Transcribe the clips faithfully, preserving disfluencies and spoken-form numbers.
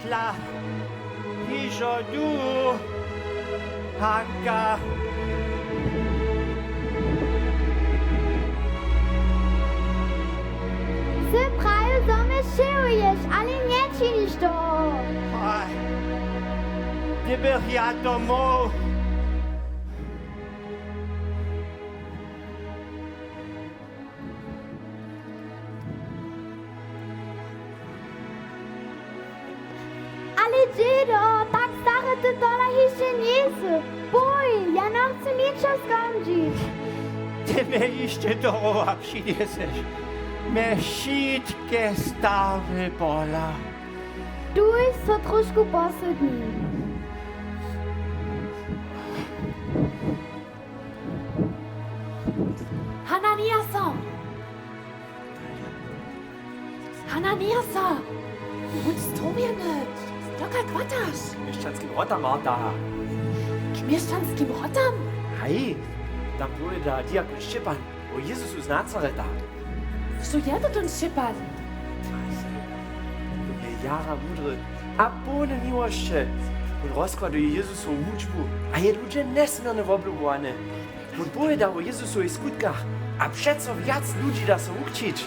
La, hižo du, Hanka. Sy prajił, zo mje sćěhuješ, ale nječiniš to. Aj, dybych ja to móhł. Ale dźědo, tak stary ty tola hišće njejsy. Pój, ja nochcu ničo skónčić. Ty mje hišće do rowa přinjeseš. Mje wšitke stawy bola. Tuž so trošku posydni. Hananiaso! Hananiaso! Budź strowjeny! Dokal chwataš? K měšćanskim wrotam, Marta. K měšćanskim wrotam? Haj, tam powěda diakon Šćěpan wo Jezusu z Nazareta. Što je to tón Šćěpan? Wón je jara mudry a połny miłosće. Wón rozkładuje Jezusowu wučbu a je ludźe njesměrnje woblubowany. Wón powěda wo Jezusowych skutkach a přeco wjac ludźi da so wuchćić.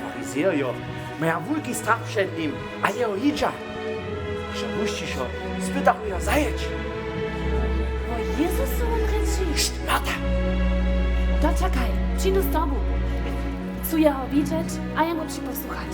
Farizejo maja wulki strach před nim a jeho hidźa. Hižo mušćišo, spytachu jeho zajěć. Wo Jezusu wón rěči. Pšt, Marta! Dočakaj, přińdu z tobu. Chcu jeho widźeć a jemu připosłuchać.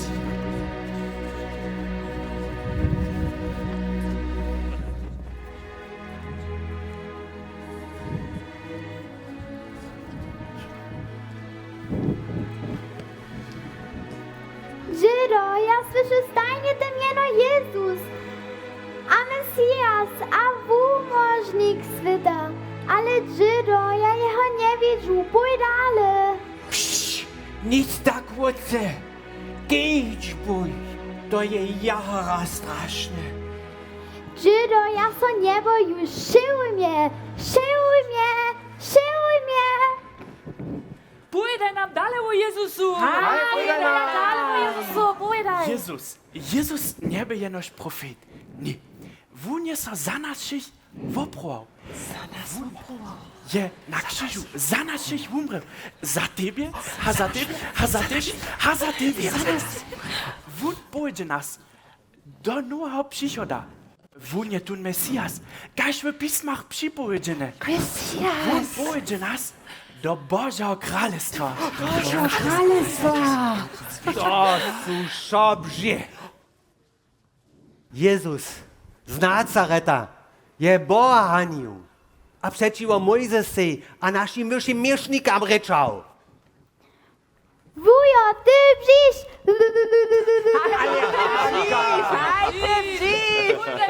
Dźědo, ja słyšu stajnje te mjeno Jezus a Mesias a wumóžnik swěta. Ale dźědo, ja jeho njewidźu, pój dale. Pšt, nic tak wótře. Kiž bój, to je jara strašne. Dźědo, ja so njeboju, sćěhuj mje, sćěhuj mje, sćěhuj mje. Powědaj nam dale wo Jezusu. Haj, powědaj nam dale wo Jezusu, powědaj. Jezus, Jezus njebě jenož profet. Ně. Wón je so za nas wšěch woprował. Za nas woprował. Je na křižu za nas wšěch wumrěł. Za tebje, a za tebje, a za tebje, a za tebje. Za nas. Wón powjedźe nas do noweho přichoda. Wón je tón Mesias, kaž w pismach připowědźene. Mesias. Wón powjedźe nas do Božeho kralestwa. Božeho kralestwa. To su wšo bźě. Jezus z Nazareta je Boha hanił a přećiwo Mojzesej a našim wyšim měšnikam rěčał. Wujo, ty bžiš!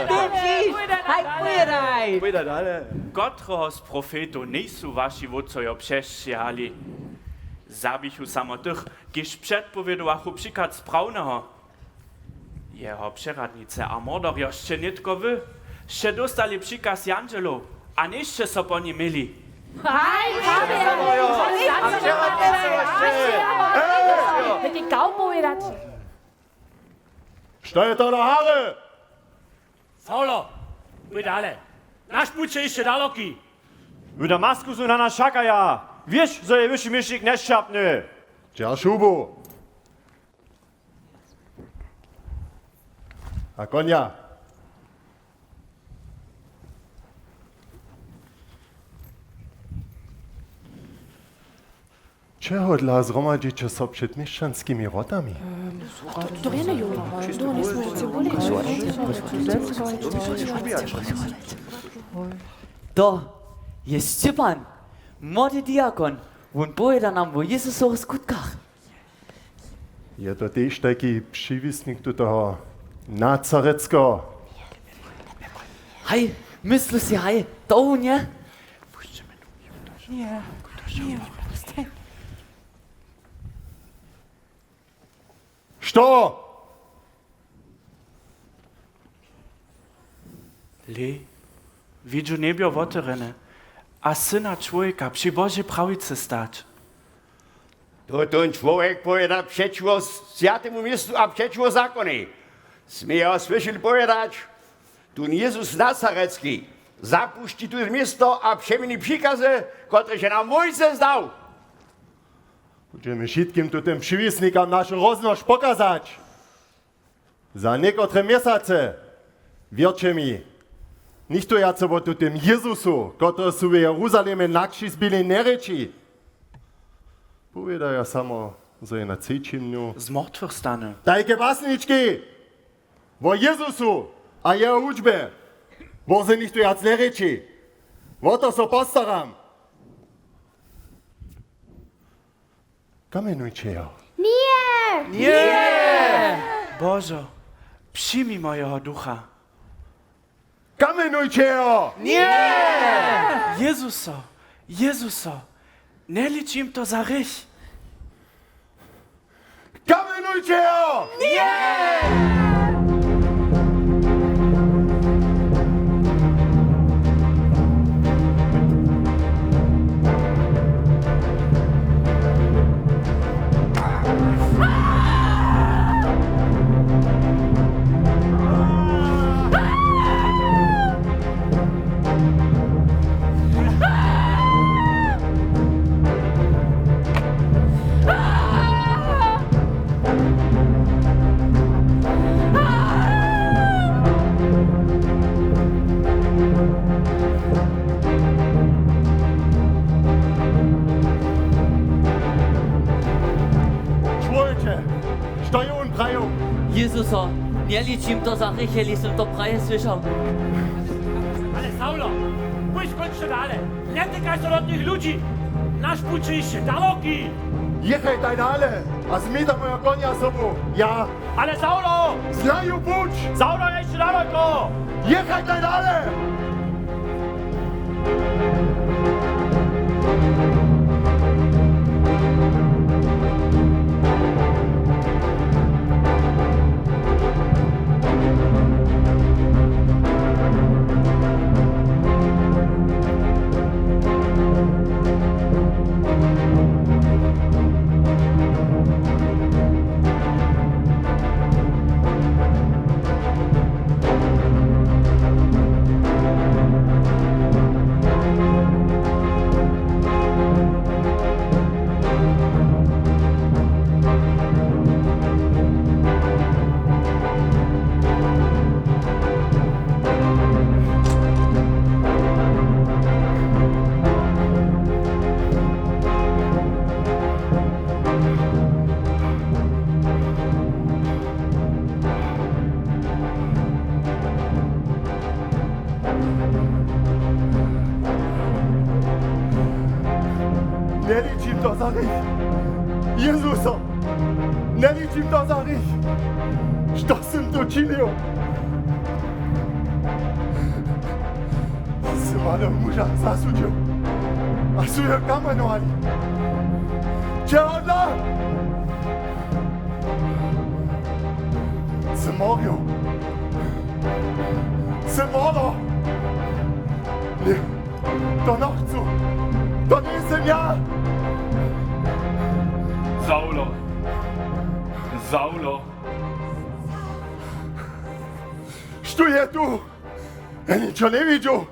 Ty bžiš! Haj, pěraj! Pójda dale. Kotreho z profetow njejsu waši wótcojo přesćěhali? Zabichu samo tych, kiž předpowědowachu přichad sprawneho. Jeho přeradnicy a morderjo sće nětko wy, sće dóstali přikaz jandźelow a njejsće so po nim měli. Haj, Što je to na hary? Saulo, pój dale. Naš puć je hišće daloki. W Damaskusu na nas čakaja. Wěš, zo je wyši měšnik njesćerpny. Dźerž hubu. A konja. Čehodla zhromadźiće so před měšćanskimi wrotami? To, to je njejowa. To njejsmy wšitcy wóli. To je Šćěpan, młody diakon. Wón powěda nam wo Jezusowych skutkach. Je to tež tajki přiwisnik tutoho Nazareckeho? Haj, myslu sej, haj, to wón je. Što? Hlej, widźu njebjo wotewrjene a Syna čłowjeka při Božej prawicy stać. To tón čłowjek powěda přećiwo swjatemu městu a přećiwo zakonej. Smy jeho słyšeli powědać: „Tón Jezus Nazarecki zapušći tute město a přeměni přikazy, kotrež je nam Mójsej dał.“ Budźemy wšitkim tutym přiwisnikam našu roznošć pokazać. Za někotre měsace, wěrće mi, nichtó wjace wo tutym Jezusu, kotrehož su w Jeruzalemje na křiž zbili, njerěči. Powědaja samo, zo je na třećim dnju z mortwych stany. Tajke basnički wo Jezusu a jeho wučbje, wo se nichtó wjac njerěči. Wo to so postaram. Kamjenujće jeho. Ně! Ně! Božo, přijmi mojeho ducha. Kamjenujće jeho! Ně! Jezuso, Jezuso, njeličim to za hrěch. Kamjenujće jeho! Ně! Čłowječe, što je wón prajił? Jezuso, njeličim to za hrěch, jeli sym to praje słyšał. Ale Saulo, pójdź kónčnje dale. Njetykaš so do tych ludźi. Naš puć je hišće daloki. Jěchajtaj dale a změtaj mojeho konja sobu. Ja. Ale Saulo! Znaju puć! Saulo je hišće daloko! Jěchajtaj dale! Njeličim to za hrěch. Jezuso, njeličim to za hrěch. Što sym tu činił? Sy młodego muža zasudźił a su jeho kamjenowali. Čehodla? Sy morił. Sy mordo. Ně, to nochcu. To njejsym ja. Saulo. Saulo. Što je tu? Ja ničo njewidźu.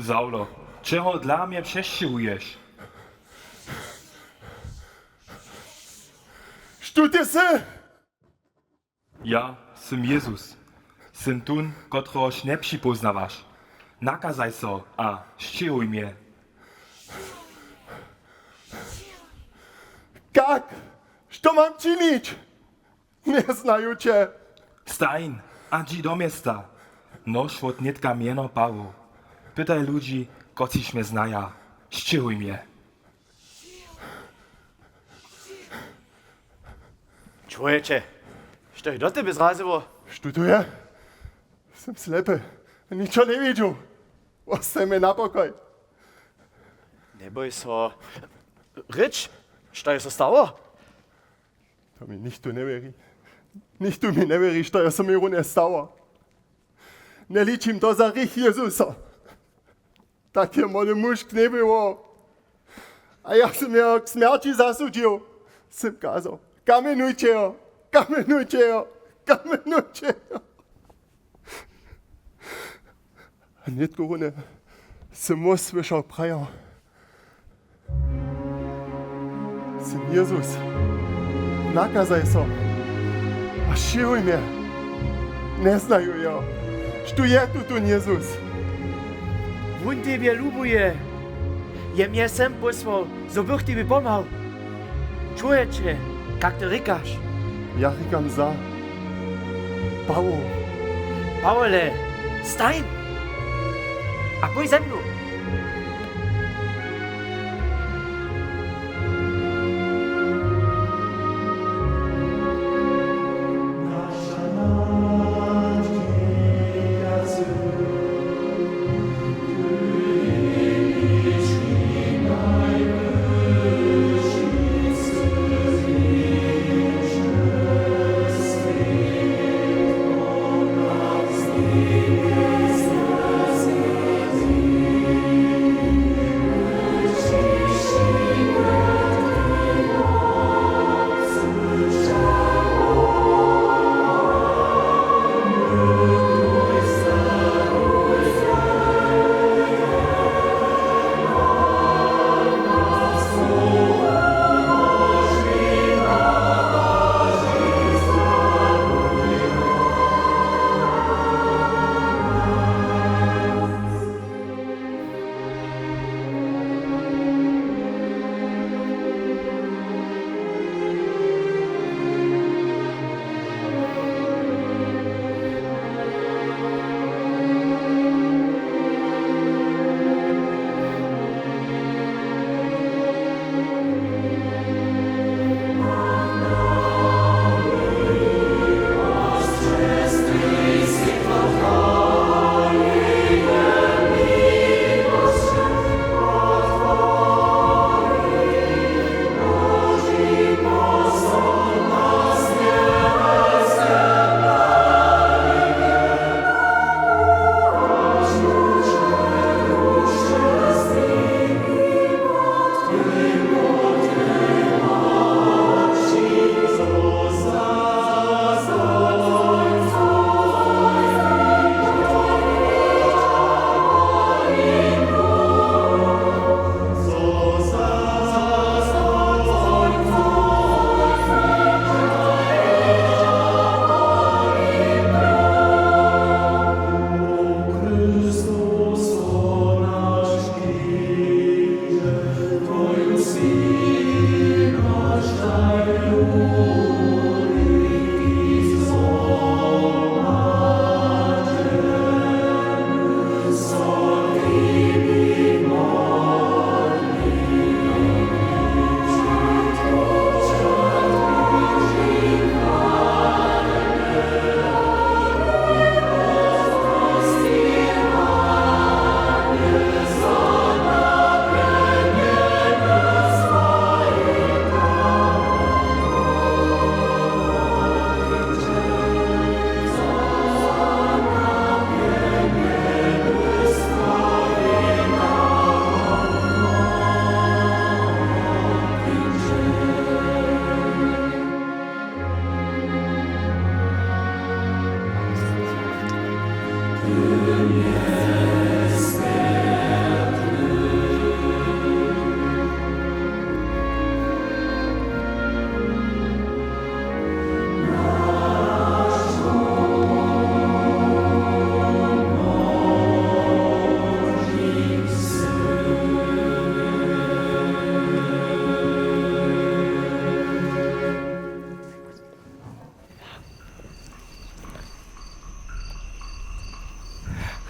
Saulo, čehodla mje přesćěhuješ? Štó ty sy? Ja sym Jezus. Sym tón, kotrehož njepřipóznawaš. Nakazaj so a sćěhuj mje. Kak? Što mam činić? Njeznaju će. Stań a dźi do města. Nož wot nětka mjeno Pawoł. Pytaj ludźi, kotřiž mje znaja. Sćěhuj mje. Čłowječe, što je do tebe zraziło? Što tu je? Sym slepy. Ničo njewidźu. Wostaj mje na pokoj. Njebój so. Rěč, što je so stało? To mi nichtó njewěri. Nichtó mi njewěri, što je so mi runje stało. Njeličim to za hrěch Jezusa. Tak je młody muž k njebě wołał. A ja sym jeho k smjerći zasudźił. Sym kazał: Kamjenujće jeho, kamjenujće jeho. kamjenju ćeho. A nětko runje sym mój słyšał prajo: Syn Jezus, nakazaj so a sćěhuj mje. Njeznaju jeho. Štó je tutón Jezus? Wón tebje lubuje. Je mje sem pósłał, zo bych tebi pomhał. Čłowječe, kak ty rěkaš? Ja rěkam za Pawoł. Pawle, stań a pój ze mnu.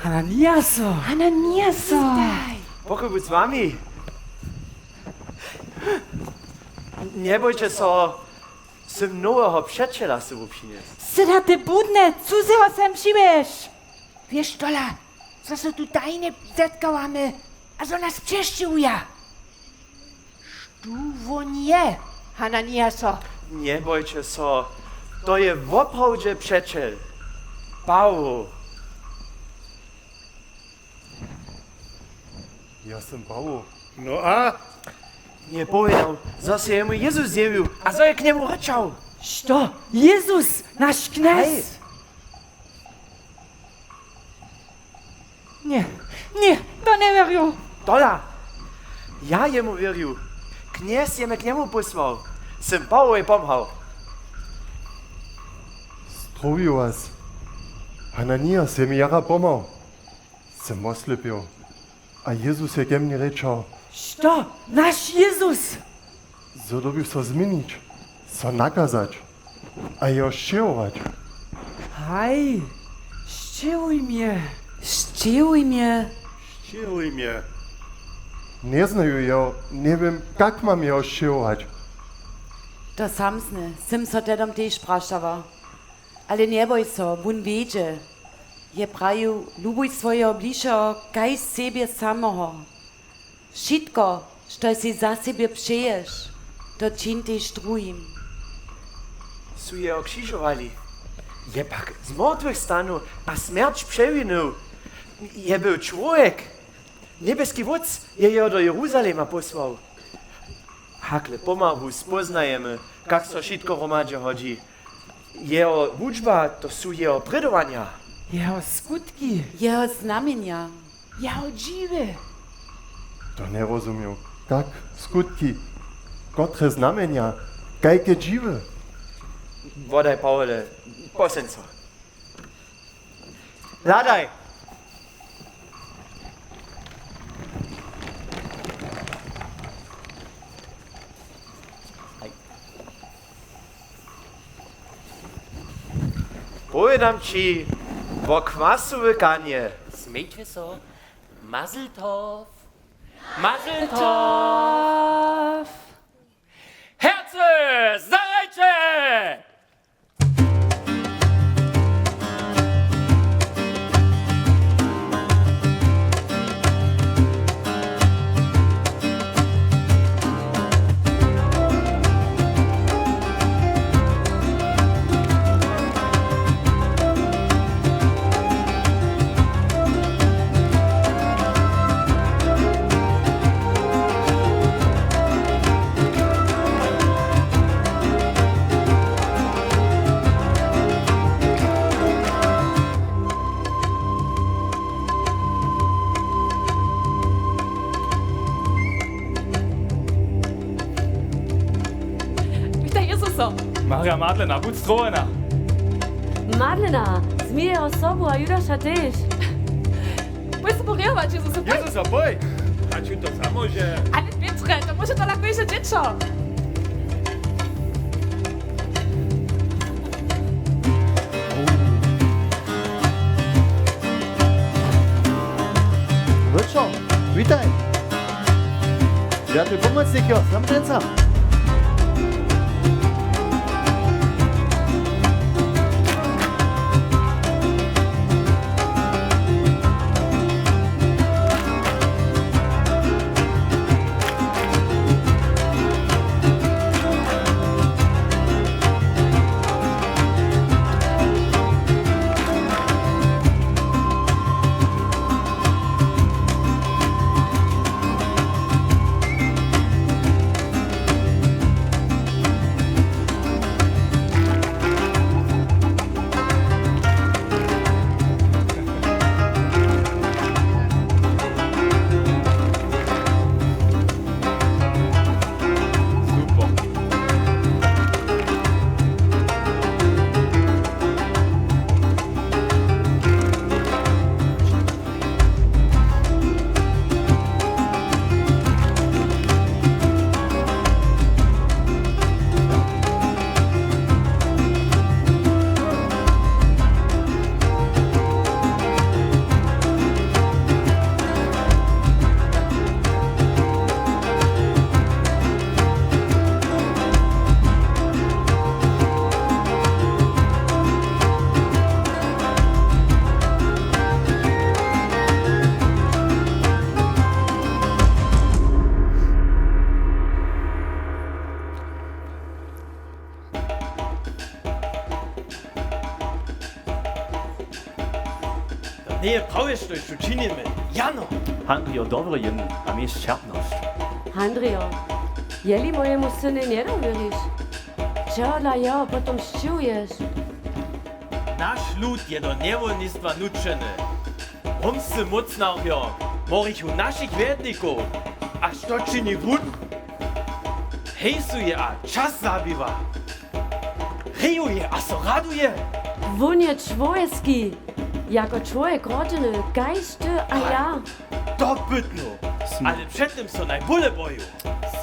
Hananiaso! Hananiaso! Witaj! Pokój budź z wami! Njebójće so, sym noweho přećela z sobu přinjesł. Sy da ty budne, cuzeho sem přiwješ? Wěš tola, zo so tu tajnje zetkałamy a zo nas přesćěhuja. Štó wón je, Hananiaso? Njebójće so, to je woprawdźe přećel. Pawoł. Ja sym Pawoł. No a? Mje powědał, zo so jemu Jezus zjewił a zo je k njemu rěčał. Što? Jezus, naš knjez? Haj. Ně, ně, to njewěrju. Tola, ja jemu wěrju. Knjez je mje k njemu pósłał. Sym Pawołej pomhał. Zdrowił was. Hananijas je mi jara pomhał. Sym woslěpił. A Jezus je ke mni rěčał: Što? Naš Jezus? Zo dyrbiš so změnić, so nakazać a jeho sćěhować. Haj, sćěhuj mje. Sćěhuj mje. Sćěhuj mje. Njeznaju jeho, njewěm, kak mam jeho sćěhować. To samsne sym so tehdom tež prašała. Ale njeboj so, wón wědźe. Je prajił: Lubuj swojeho bližšeho kaž sebje sameho. Wšitko, što sej za sebje přeješ, to čiń tež druhim. Su jeho křižowali. Je pak z mortwych stanył a smjerć přewinył. Je był čłowjek. Njebjeski Wótc je jeho do Jeruzalema pósłał. Hakle pomału spóznajemy, kak so wšitko hromadźe hodźi. Jeho wučba, to su jeho prědowanja. Jeho skutki. Jeho znamjenja. Jeho dźiwy. To njerozuměł. Kak skutki? Kotre znamjenja? Kajke dźiwy? Wodaj, Pawle, poseń so. Hladaj! Powědam ći wo kwasowy kanje. Smejće so. Mazel tov. Mazel tov. Hercy, zahrajće! Witaj, Jezuso! Marja Madlena, budź zdrowjena! Madlena, zmijeho sobu a Judaša tež. Pój so porjować, Jezuso, pój! Jezuso, pój! A ču to samo, że... Ale Pětrze, to móže tola kóžde dźěćo. Wótšo, witaj. Ja, twój pomocnik, jo, sam ten sam. To njeje prawje, štož tu činimy. Jano! Handrijo, dobry jen a měj sćerpnosć. Handrijo, jeli mojemu synej njedowěriš? Čehodla jeho potom sćěhuješ? Naš lud je do njewolnistwa nućeny. Romscy mócnarjo morichu našich wjednikow. A što čini wón? Hejsuje a čas zabiwa. Rejuje a so raduje. Wón je čłowječki, jako čłowjek rodźeny, kaž ty a ja. To pytnu. Ale před tym so najbóle boju.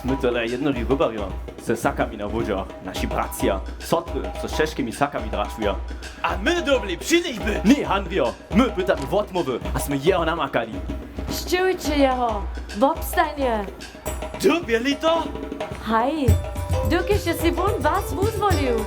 Smy tole jednori rybarjo ze sakami na wodźach, naši bratřa, sotry, so z ćežkimi sakami dračuja. A my dyrbjeli při nich być. Ně, Handrjo, my pytamy wotmołwy a smy jeho namakali. Sćěhujće jeho, wobstań je. Dyrbjeli to? Haj, dokelž je sej wón was wuzwolił.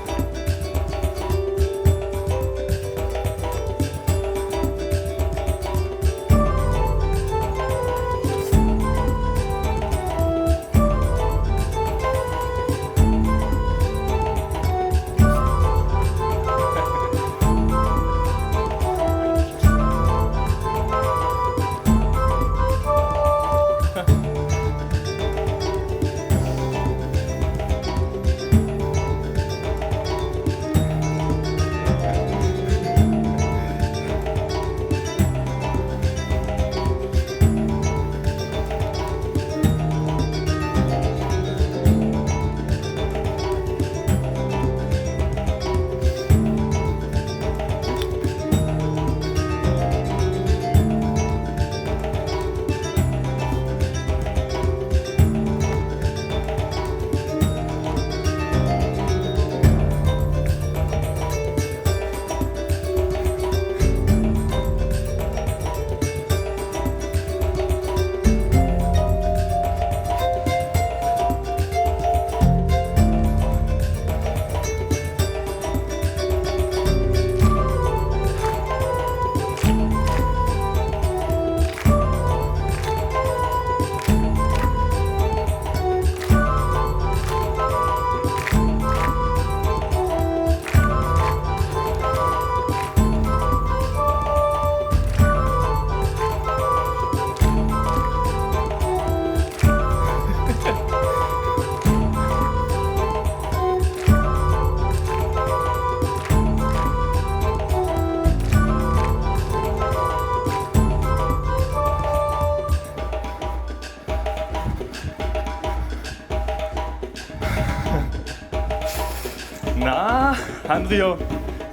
Na, Handrjo,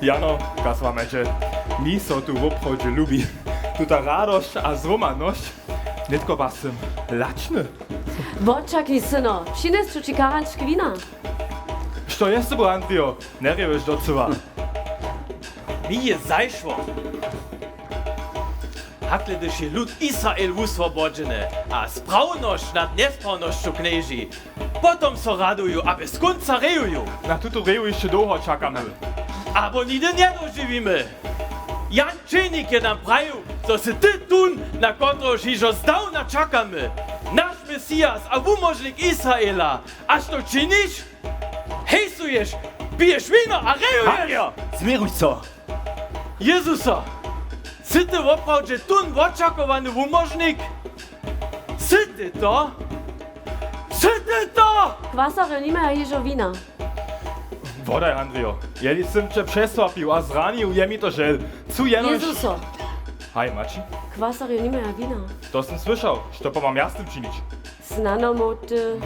Jano, kaž wam je, mi so tu woprawdźe lubi. Tuta radosć a zhromadnosć. Nětko pa sym lačny. Wočakij, syno, přinjesu ći karančk wina. Što je z tobą, Handrjo? Njerjewješ docyła. Mi je zašło. Hakle hdyž je lud Israel wuswobodźeny a sprawnosć nad njesprawnosću knježi, potom so raduju a bjez kónca rejuju. Na tutu reju hišće dołho čakamy. Abo nihdy njedožiwimy. Jan Čejnik je nam prajił, zo sy ty tón, na kotrehož hižo zdawna čakamy. Naš Mesias a wumóžnik Israela. A što činiš? Hejsuješ, piješ wino a rejuješ! Hanjo, změruj so! Jezuso, sy ty woprawdźe tón wočakowany wumóžnik? Sy ty to? Sy ty to? Kwasarjo nimaja hižo wina. Wodaj, Handrjo, jeli sym će přesłapił a zranił, je mi to žel. Chcu jenož... Jezuso! Haj, Maći? Kwasarjo nimaja wina. To sym słyšał. Što pa mam ja z tym činić? Snano móhł ty.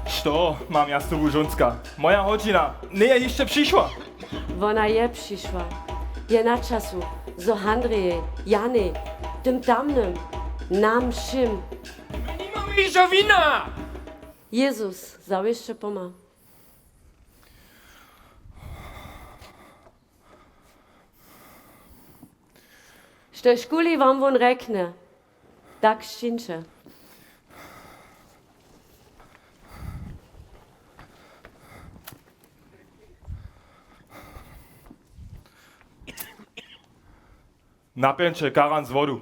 Što mam ja z tobu, žónska? Moja hodźina njeje hišće přišła. Wona je přišła. Je na času, zo Handrjej, Janej, tym tamnym, nam wšěm. My nimamy hižo wina! Jezus, zawěsće pomha. Štožkuli wam wón rjeknje, tak sčinće. Napjeńće karan z wodu.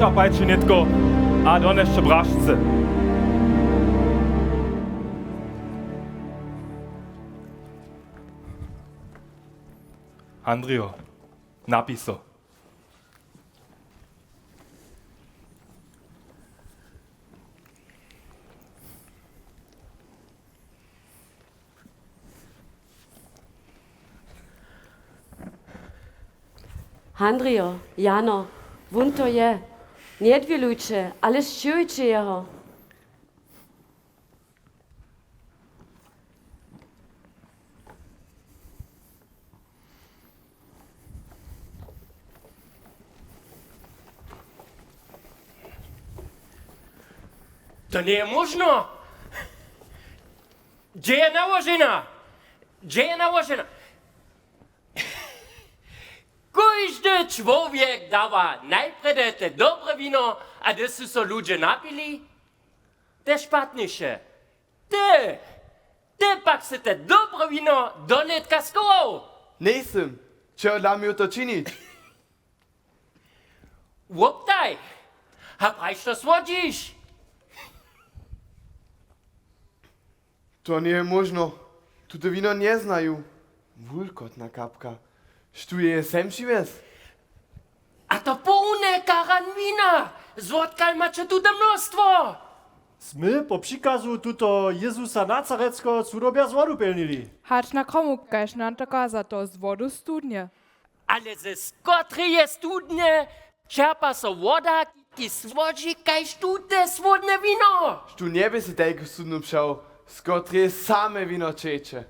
Čapajće nětko a donesće brašce. Andrejo, napiso. Handrijo, Jano, wón to je. Njedwěrujće, ale sćěhujće jeho. To njeje móžno! Hdźe je nałožena? Hdźe je nałožena? Kóždy čłowjek dawa najprjedy te dobre wino, a hdy su so ludźe napili, te špatniše. Ty, ty pak sy te dobre wino donětka schował. Njejsym. Čehodla měł to činić? Woptaj, a prajš to słodźiš. To njeje móžno. Tute wino njeznaju. Wulkotna kapka. Štó je je sem přiwjesł? A to połne karan wina! Zwotkaž maće tute mnóstwo? Smy po přikazu tuto Jezusa Nazaretskeho cudobja z wodu pjelnili. Hač na kromu, kaž nam to kaza, to z wodu studnje. Ale ze skotreje studnje čerpa so woda, kiž słodźi kaž tute słodne wino? Štó njebě sej tajku studnu přał, z kotreje same wino ćeče?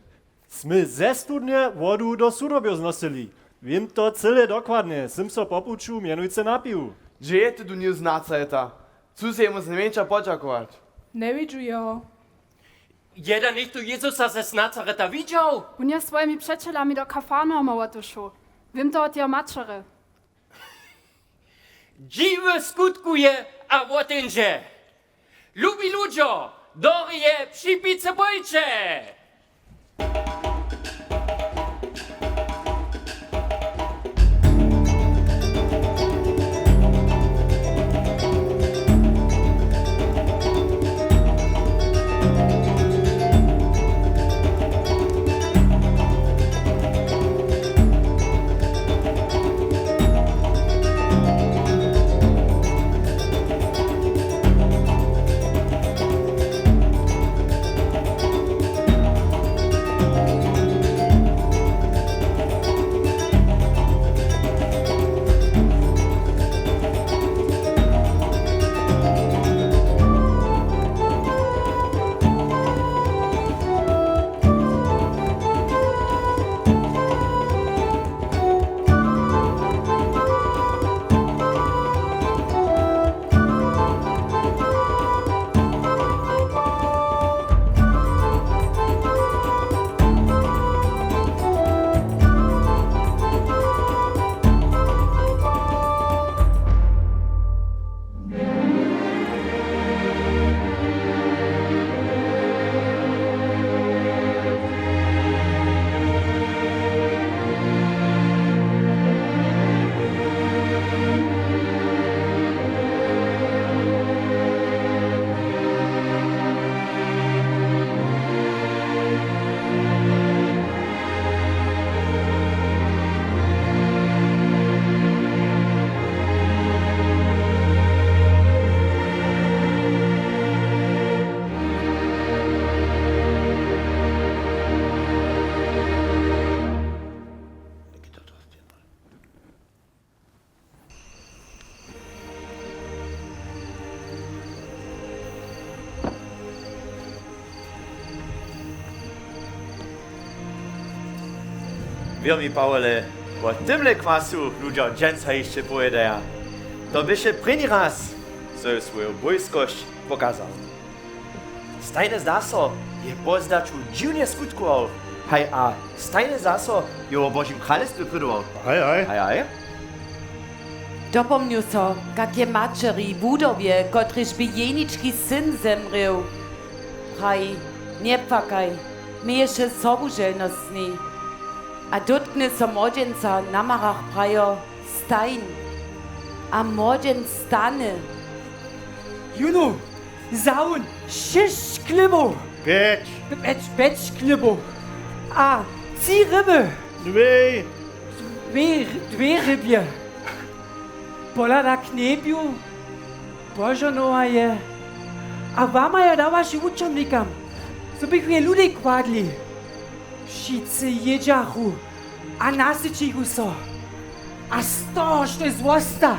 Smy ze studnje wodu do sudobjow znosyli. Wěm to cyle dokładnje, sym so po puću mjenujcy napił. Hdźe je tu Jezus z Nazareta? Chcu sej jemu znajmjeńša podźakować. Njewidźu jeho. Je da něchtó Jezusa z Nazareta widźał? Wón je z swojimi přećelami do Kafarnaumowa tu šoł. Wěm to wot jeho maćerje. Dźiwy skutkuje a woteńdźe. Lubi ludźo, do reje připice pójće! Wěr mi, Pawle, wo tymle kwasu ludźo dźensa hišće powědaja. To běše prěni raz, zo je swoju bójskosć pokazał. Stajnje zaso je po zdaću dźiwnje skutkował. Haj, a stajnje zaso je wo Božim kralestwje prědował. Haj, haj. Haj, haj. Dopomnju so, kak je maćeri, wudowje, kotrež bě jenički syn zemrěł, praji: Njepłakaj, měješe sobuželnostni. A dótkny so młodźenca na marach, prajo: Stajń. a młodźen stany. Jónu, zawón šěsć chlěbow. Pjeć. Pjeć, pjeć chlěbow. A tři ryby. Dwě. Dwě, dwě rybje. Pohlada k njebju, požohnowa je. A wama jo dawaše wučomnikam, zo bychu je ludej kładli. Wšitcy jědźachu a nasyćichu so. A z toho, štož zwosta,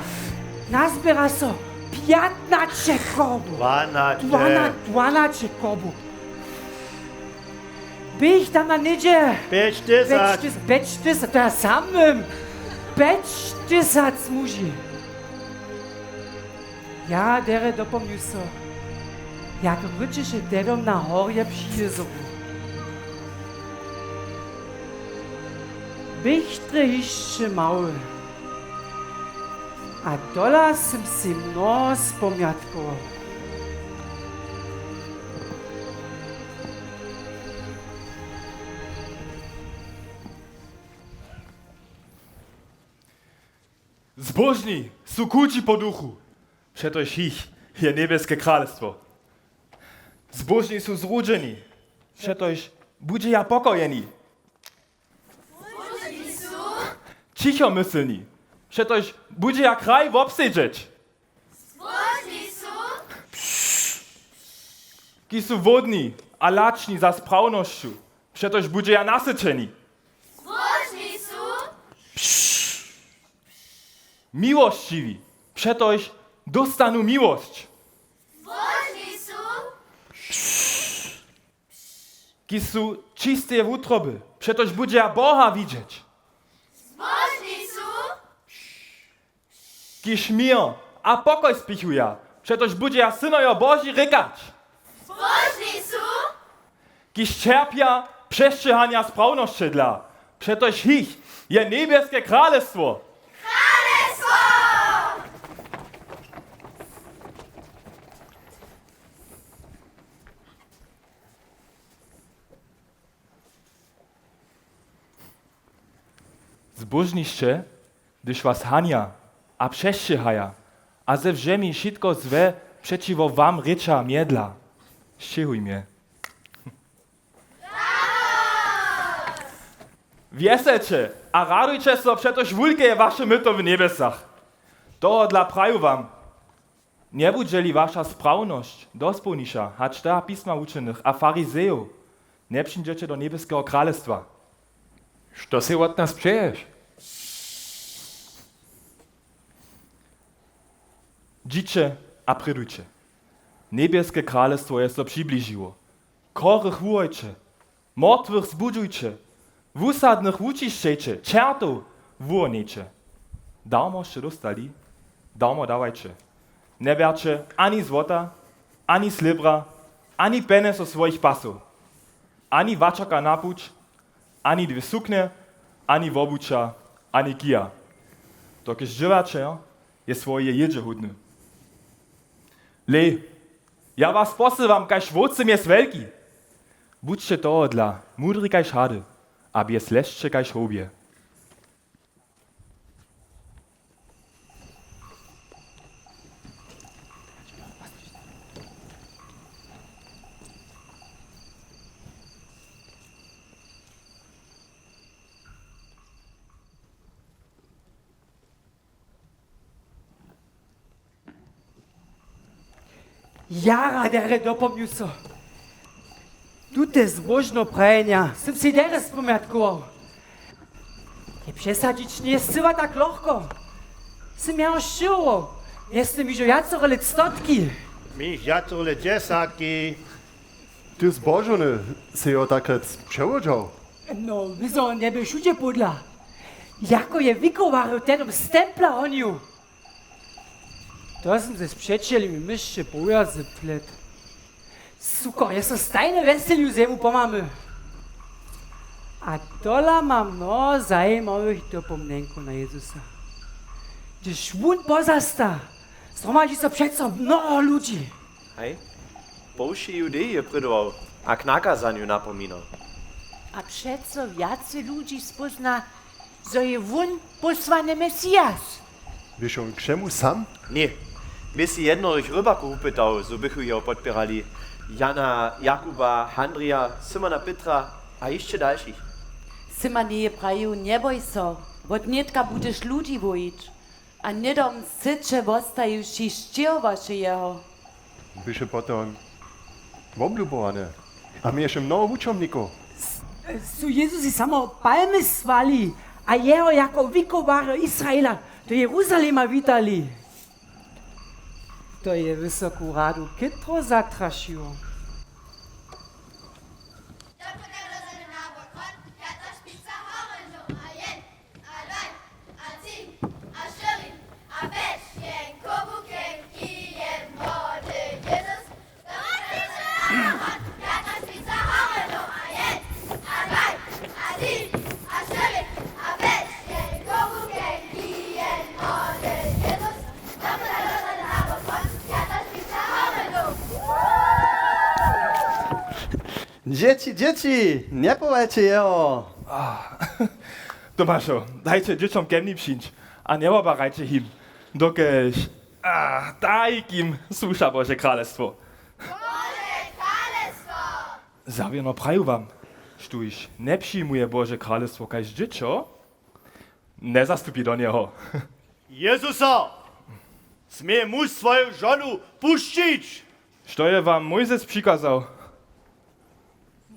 nazběra so pjatnaće korbow. Dwanaće. Dwana-, dwanaće korbow. Běch tam na něhdźe. Pjeć tysac. Pjeć tys-, pjeć tysac, to ja sam wěm. Pjeć tysac muži. Ja derje dopomnju so, jak wróćeše dedom na horje při jězoru. Běch drje hišće mały. A tola sym sej mnoho spomjatkował. Zbóžni su chudźi po duchu, přetož jich je njebjeske kralestwo. Zbóžni su zrudźeni, přetož budźeja pokojeni. Ćichomyslni, přetož budźeja kraj wobsedźeć. Zbóžni su. Kiž su hłódni a lačni za sprawnosću, přetož budźeja nasyćeni. Zbóžni su. Miłosćiwi, přetož dóstanu miłosć. Zbóžni su. Kiž su čisteje wutroby, přetož budźeja Boha widźeć. Zbóžni su. Kiž měr a pokoj spěchuja, přetož budźeja synojo Boži rěkać. Zbóžni su. Kiž ćerpja přesćěhanja sprawnosće dla, přetož jich je njebjeske kralestwo. Kralestwo! Zbóžni sće, hdyž was hanja a přesćěhaja a ze wšěmi wšitko złe přećiwo wam rěča mjedla, sćěhujmje. Wjeselće a radujće so, přetož wulke je waše myto w njebjesach. Tohodla praju wam, njebudźe-li waša sprawnosć dospołniša hač ta pisma wučenych a farizejow, njepřińdźeće do njebjeskeho kralestwa. Što sej wot nas přeješ? Dźiće a prědujće. Njebjeske kralestwo je so přibližiło. Chorych wuhojće, mortwych zbudźujće, wusadnych wućišćejće, čertow wuhonjejće. Darmo sće dóstali, darmo dawajće. Njebjerće ani złota, ani slěbra, ani pjenjez do swojich pasow, ani wačerka na puć, ani dwě suknje, ani wobuća, ani kija. Dokelž dźěłaće, je swojeje jědźe hódny. Lej, ja was posylam kaž wowcy mjez wjelki. Budźće tohodla mudri kaž hady a bjez lesće kaž howbje. Jara derje dopomnju so. Tute zbóžne prajenja sym sej derje spomjatkował. Je přesadźić njeje scyła tak lochko. Sym jeno šćěhował. Mjez tym hižo wjacore lět stotki. Mi jich wjacore lět dźesatki. Ty zbóžny sej jo tak rjec přewodźał? No, my zo njeby wšudźe pódla. Jako je wikowarjow tehdom stempla honił. To sym ze spřećelemi myšće po wjazy plet. Cukor je so stajnje wjeselju, z jemu pomamy. A tola ma mnoho zajimawych dopomnjenkow na Jezusa. Hdyž wón pozasta, zhromadźi so přeco mnoho ludźi. Haj, po wšej Judeji je prědował a k nakazanju napominał. A přeco wjace ludźi spózna, zo je wón pósłany Mesias. Běše wón k wšemu sam? Ně. Bě sej jednorych rybakow wupytał, zo bychu jeho podpěrali. Jana, Jakuba, Handrija, Simona Pětra a hišće dalšich. Sej ma njeje prajił: Njeboj so, wot nětka budźeš ludźi wojić. A hnydom syće wostajiwši sćěhowaše jeho. Běše potom woblubowany a měješe mnoho wučomnikow. Su Jezusej samo palmy swali a jeho jako wikowarjo Izraela do Jeruzalema witali. To je wysoku radu chětro zatrašiło. Dźěći, dźěći, njepowalće jeho! A, Tomašo, dajće dźěćom kemni přińć a njewobarajće jim, dokelž, a, daj jim słuša Bože kralestwo. Bože kralestwo! Zawěrno praju wam, štóž njepřijimuje Bože kralestwo kaž dźěćo, njezastupi do njeho. Jezuso, směje muž swoju žonu pušćić? Što je wam Mójzes přikazał?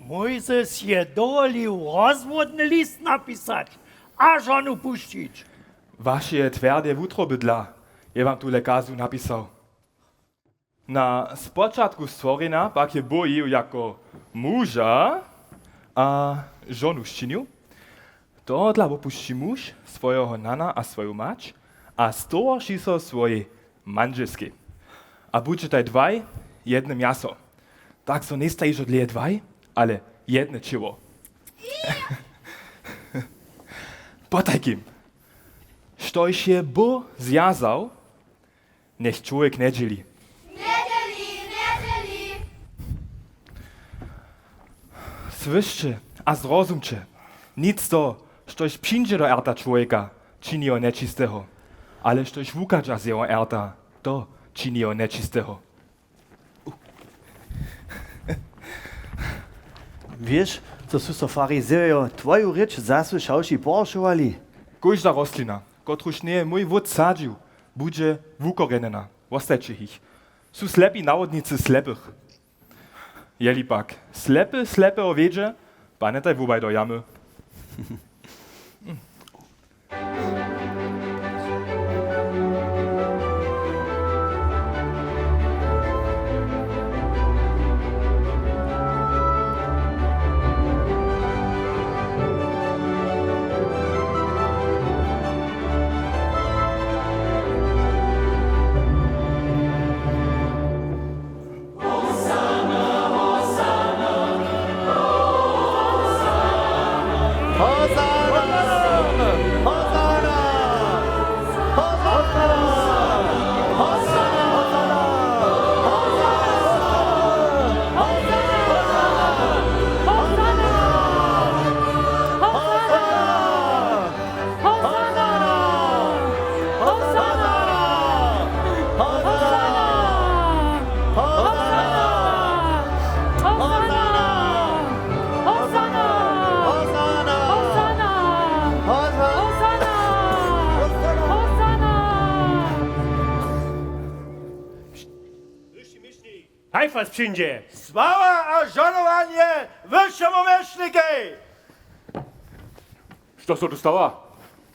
Mójzes je dowolił rozwodny list napisać a žonu pušćić. Wašeje twjerde wutroby dla je wam tule kazu napisał. Na spočatku stworjenja pak je Bóh ju jako muža a žonu sčinił. Tohodla wopušći muž swojeho nana a swoju mać a stowarši so swojej mandźelskej. A budźetaj dwaj jedne mjaso. Tak so njejstaj hižo dlěje dwaj, ale jedne ćěło. Potajkim, štož je Bóh zwjazał, njech čłowjek njedźěli. Njedźěli, njedźěli. Słyšće a zrozumće, nic to, štož přińdźe do rta čłowjeka, čini jeho nječisteho, ale štož wuchadźa z jeho rta, to čini jeho nječisteho. Wěš, zo su so farizejo twoju rěč zasłyšawši pohoršowali? Kóžda rostlina, kotruž njeje mój wótc sadźił, budźe wukorjenjena. Wostajće jich. Su slepi nawodnicy slepych. Jeli pak slepy slepeho wjedźe, padnjetaj wobaj do jamy. Haj was přińdźe! Sława a žohnowanje wyšemu měšnikej! Što so tu stawa?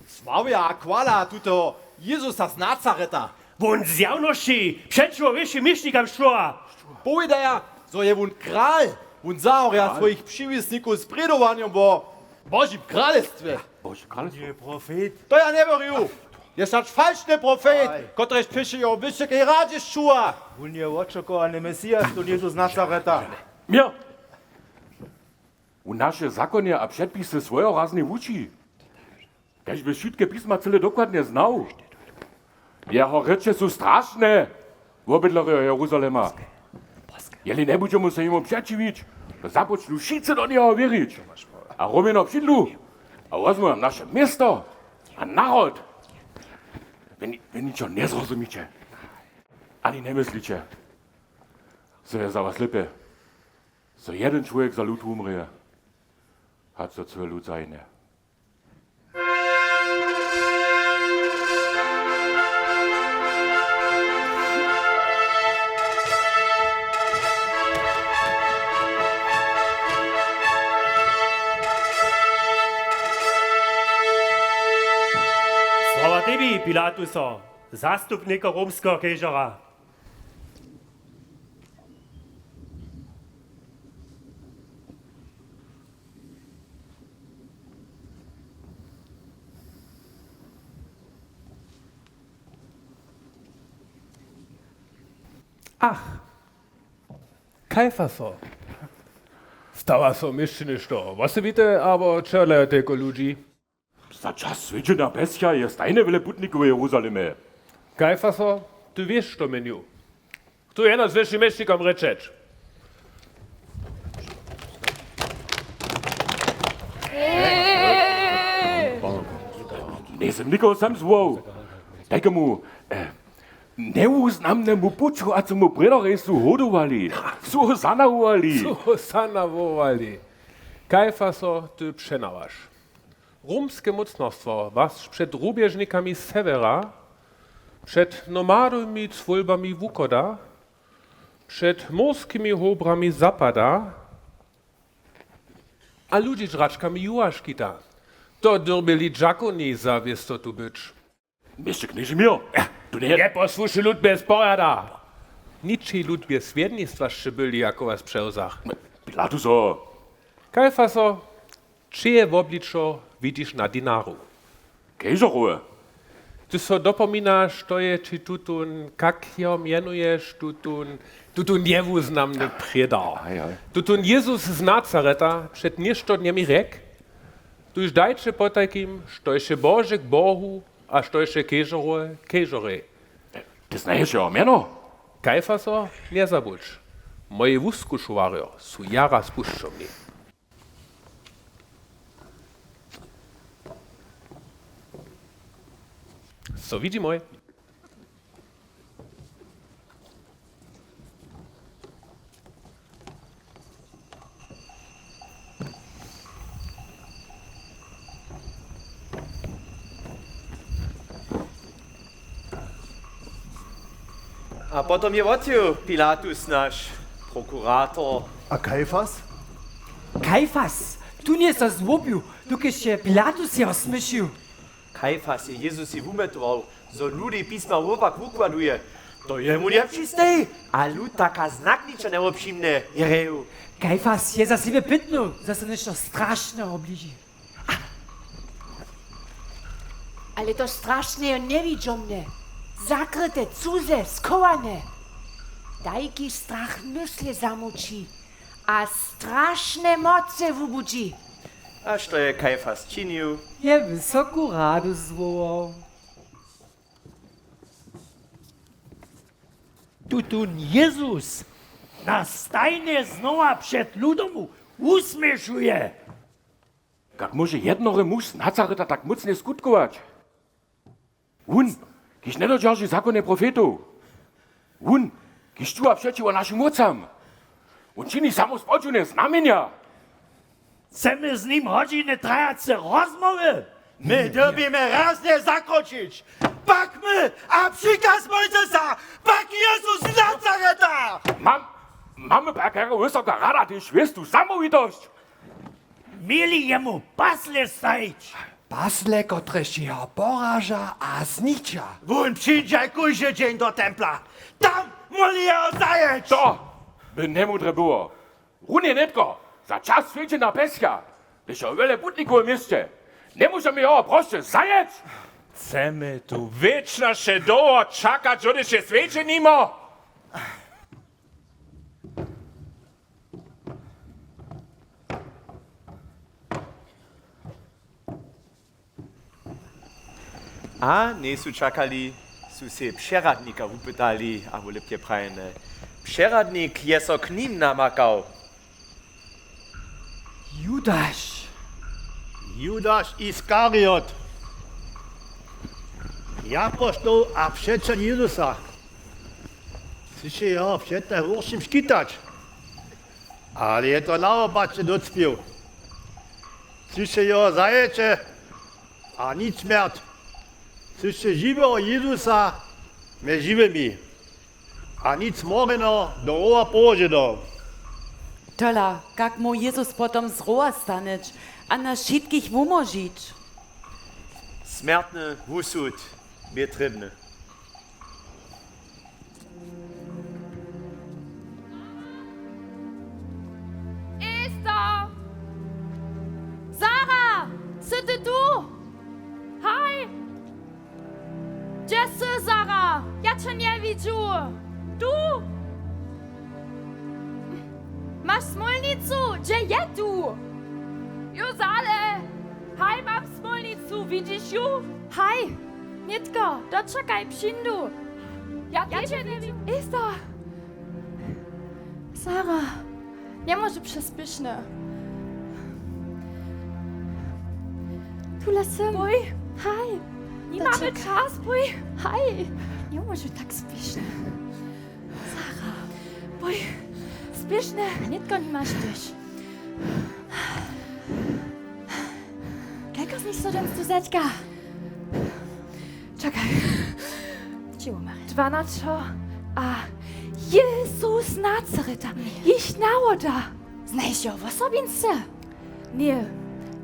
Sławja a chwala tutoho Jezusa z Nazareta. Wón zjawnosći přećiwo wyšim měšnikam šćoha. Powidaja, zo je wón kral. Wón zahorja swojich přiwisnikow z prědowanjom wo Božim kralestwje. Bože kralestwo. Profet. To ja njewěrju. Je šač falšny profet, kotryž přeći jeho wyšukej radźe šćuha. Wón je wočakowany Mesias, to Jezus z Nazareta. Měr! W naše zakonje a předpisy swojeho raznej wuči. Kaž by wšitke pisma cyle dokładnje znał. Jeho rěče su strašne, wobydlerjo Jeruzalema. Jeli njebudźemy so jemu přećiwić, to započnu wšitcy do njeho wěrić. A Romjeno přińdu a wozmu nam naše město a narod. Wy ni-, wy ničo njezrozumiće. Ani njemysliće, zo je za was lěpje, zo jedyn čłowjek za lud wumrě, hač zo cyły lud zahynje. Sława tebi, Pilatuso, zastupniko romskeho kežora. Ach, Kajfaso. Stała so měsće něšto wosebite, abo čehodla je telko ludźi? Za čas swjedźenja pjescha je stajnje wjele putnikow w Jeruzalemje. Kajfaso, ty wěš, što měnju. Chcu jeno z wyšim měšćikom rěčeć. Njejsym nikoho sem zwołał. Tajkemu, e, njewuznamnemu puću a cemu prědorjej su hodowali, su ho zanawowali. Su ho zanawowali. Kajfaso, ty přenawaš. Romske mócnarstwo was před rubježnikami sewjera, před nomadowymi cwólbami wuchoda, před morskimi hobrami zapada a ludźi žračkami juha škita. To dyrbjeli dźakowni za wěstotu być. Měsće knježimir, tu nje... Njeposłušny lud bjez porjada! Ničej lud bjez swjednistwa sće byli, jako was přewzach. Pilatuso. Kajfaso, čeje wobličo widźiš na dinaru? Kežorowe. Ty so dopominaš, što je ći tutón, kak jeho mjenuješ, tutón, tutón njewuznamny prědar. Haj, haj. Tutón Jezus z Nazareta před něšto dnjemi rjek: Tuž dajće potajkim, štož je Bože k Bohu a štož je kežorowe k kežorjej. Ty znaješ jeho mjeno? Kajfaso, njezabudź. Moji wuskušowarjo su jara spušćomni. So widźimoj. A potom je wotjěł Pilatus, naš prokurator. A Kajfas? Kajfas, tón je so złobił, dokelž je Pilatus jeho smyšił. Kajfas je Jezusej wumjetował, zo lud jej pisma wopak wukładuje. To jemu njepřisteji, a lud tak a znak ničo njewobšimnje, je rejł. Kajfas je za sebje pytnył, zo so něšto strašneho bliži. Ale to strašneho njewidźomne, zakryte, cuze, schowane. Tajki strach mysle zamući a strašne moce wubudźi. A što je Kajfas činił? Je wysoku radu zwołał. Tutón Jezus nas tajnje znowa před ludom wusměšuje. Kak móže jednory muž z Nazareta tak mócnje skutkować? Wón, kiž njedodźerži zakonje profetow. Wón, kiž čuwa přećiwo našim wótcam. Wón čini samo spodźiwne znamjenja. Chcemy z nim hodźiny trajace rozmołwy? My dyrbimy raznje zakročić. Pak my a přikaz Mojzesa, pak Jezus z Nazareta! Mam-, mamy pak jako wysoka rada tež wěstu zamołwitosć. Měli jemu pasle stajić. Pasle, kotrež jeho poraža a zniča. Wón přińdźe kóždy dźeń do templa. Tam móhli jeho zajeć. To by njemudre było. Runje nětko, za čas swjedźenja pjescha, hdyž je wjele putnikow w měsće, njemóžemy jeho prosće zajeć? Chcemy tu wěčnosće dołho čakać, hdyž je swjedźenimo? A njejsu čakali, su sej přeradnika wupytali, abo lěpje prajene, přeradnik je so k nim namakał. Judaš. Judaš Iskariot. Japoštoł a přećeń Jezusa. Chcyše jeho před najhóršim škitać. Ale je to nawopačny dócpěł. Chcyše jeho zajeće a nic smjert. Chcyše žiweho Jezusa mjez žiwymi. A nic zmorjeno do rowa połoženo. Tola, kak móhł Jezus potom z rowa stanyć a nas wšitkich wumóžić? Smjertny wusud bě trěbny. Ester! Sara! Sy ty tu? Haj! Hdźe sy, Sara? Ja će njewidźu. Tu? Maš smólnicu? Hdźe je tu? Ju zale. Haj, mam smólnicu, widźiš ju? Haj, nětko, dočakaj, přińdu. Ja tež njewidźu. Ester! Sara, njemóže přespěšne. Tule sym. Pój. Haj. Nimamy čas, pój. Haj. Njemóže tak spěšne. Sara. Pój. Spěšne. Nětko nimaš tež. Kelko z nich so dźensa tu zetka? Čakaj. Dwanaćo a Jezus Nazareta, jich nawoda. Znajiš jeho wosobinsce? Ně,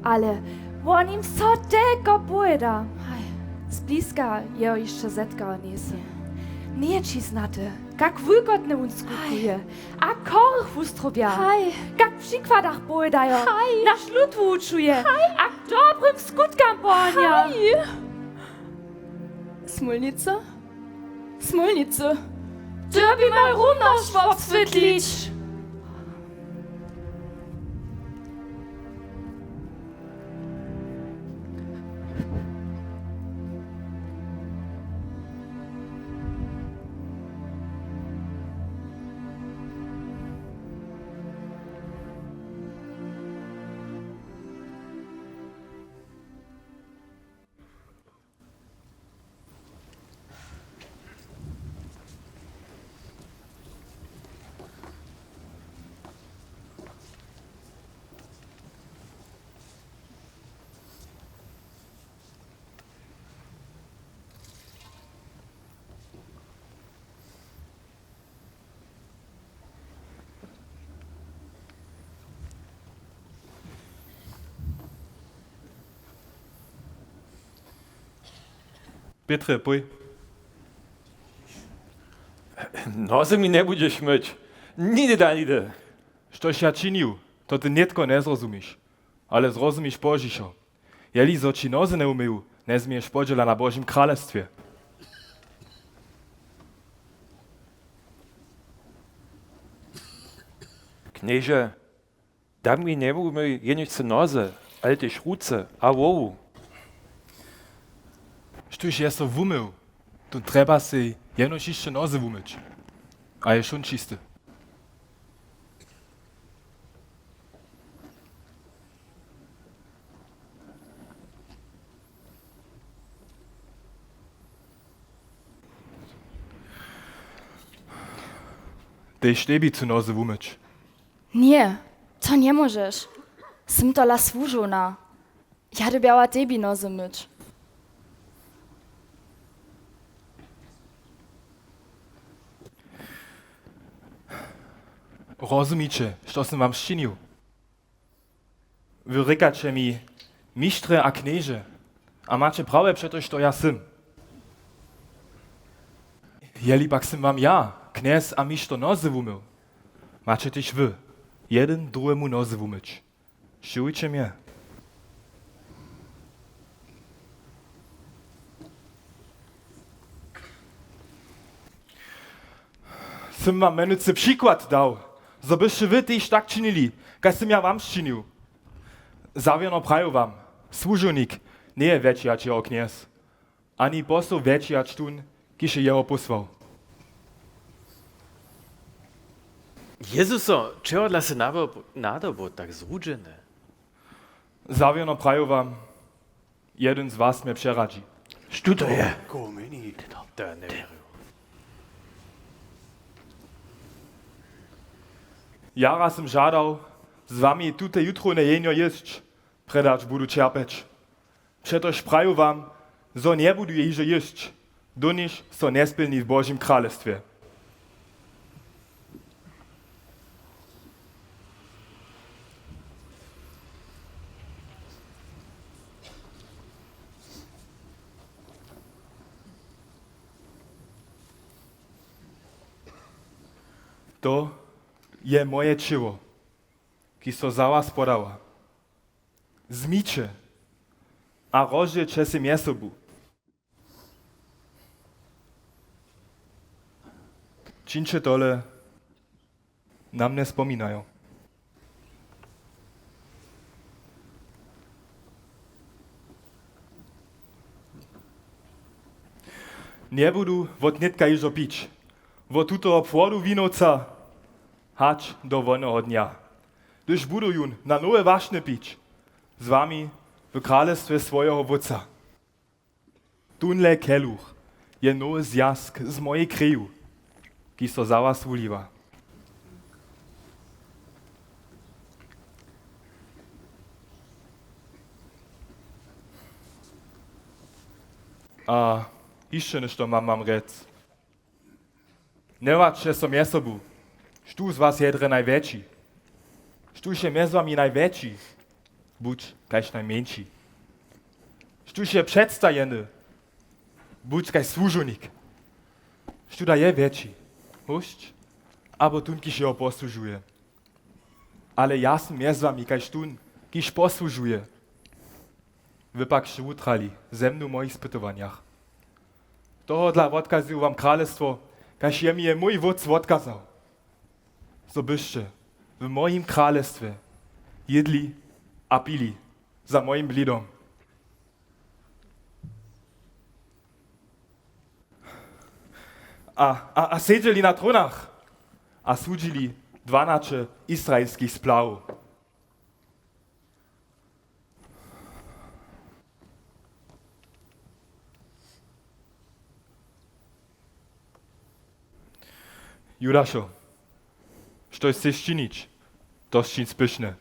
ale wón jim so telko powěda. Haj. Zbliska jeho hišće zetkała njejsym. Njeje ći znaty, kak wulkotnje wón skutkuje. A chorych wuzdrowja. Haj. Kak w přikładach powědajo. Haj. Naš lud wučuje. Haj. A k dobrym skutkam pohanja. Haj. Smólnicy? Smólnicy, dyrbimaj rumnosć wobswětlić. Pětrje, pój. Noze mi njebudźeš myć. Nihdy da nihdy. Štož ja činił, to ty nětko njezrozumiš. Ale zrozumiš pozdźišo. Jeli zo ći noze njewuměju, njezměješ podźěla na Božim kralestwje. Knježe, dam mi njewumyj jenož so noze, ale tež ruce a hłowu. Štóž je so wumył, to trjeba sej jenož hišće noze wumyć. A je wšón čisty. Tež tebi chcu noze wumyć. Ně, to njemóžeš. Sym tola słužowna. Ja dyrbjała tebi noze myć. Rozumiće, što sym wam sčinił? Wy rěkaće mi, mištrje a knježe, a maće prawje přetož to ja sym. Jeli pak sym wam ja, knjez a mištro, noze wumył, maće tež wy jedyn druhemu noze wumyć. Sćěhujće mje. Sym wam mjenujcy přikład dał, zo byšće wy tež tak činili, kaž sym ja wam sčinił. Zawěrno praju wam, słužownik njeje wjetši hač jeho knjez, ani posł wjetši hač tón, kiž je jeho pósłał. Jezuso, čehodla sy nadob-, nadobu tak zrudźeny? Zawěrno praju wam, jedyn z was mje přeradźi. Štó to je? Jara sym žadał, z wami tute jutrowne jenjo jěsć, prjedy hač budu ćerpjeć. Přetož praju wam, zo njebudu je hižo jěsć, doniž so njespjelni w Božim kralestwje. To je moje ćěło, kiž so za was podawa. Wzmiće a rozdźělće sej mjez sobu. Čińće tole na mnje spominajo. Njebudu wot nětka hižo pić wot tutoho płodu winowca hač do woneho dnja, hdyž budu jón na nowe wašnje pić z wami w kralestwje swojeho Wótca. Tónle keluch je nowy zwjazk z mojej kreju, kiž so za was wuliwa. A hišće něšto mam, mam rjec. Njewačće so mjez sobu, štó z was je drje najwjetši? Štóž je mjez wami najwjetši, budź kaž najmjeńši. Štóž je předstajeny, budź kaž słužownik. Štó da je wjetši, hosć abo tón, kiž jeho posłužuje? Ale ja sym mjez wami kaž tón, kiž posłužuje. Wy pak sće wutrali ze mnu w mojich spytowanjach. Tohodla wotkazuju wam kralestwo, kaž je mi je mój Wótc wotkazał, zo byšće w mojim kralestwje jědli a pili za mojim blidom. A, a, a sedźeli na trónach a sudźili dwanaće izraelskich splawow. Judašo, štož chceš činić, to sčin spěšnje.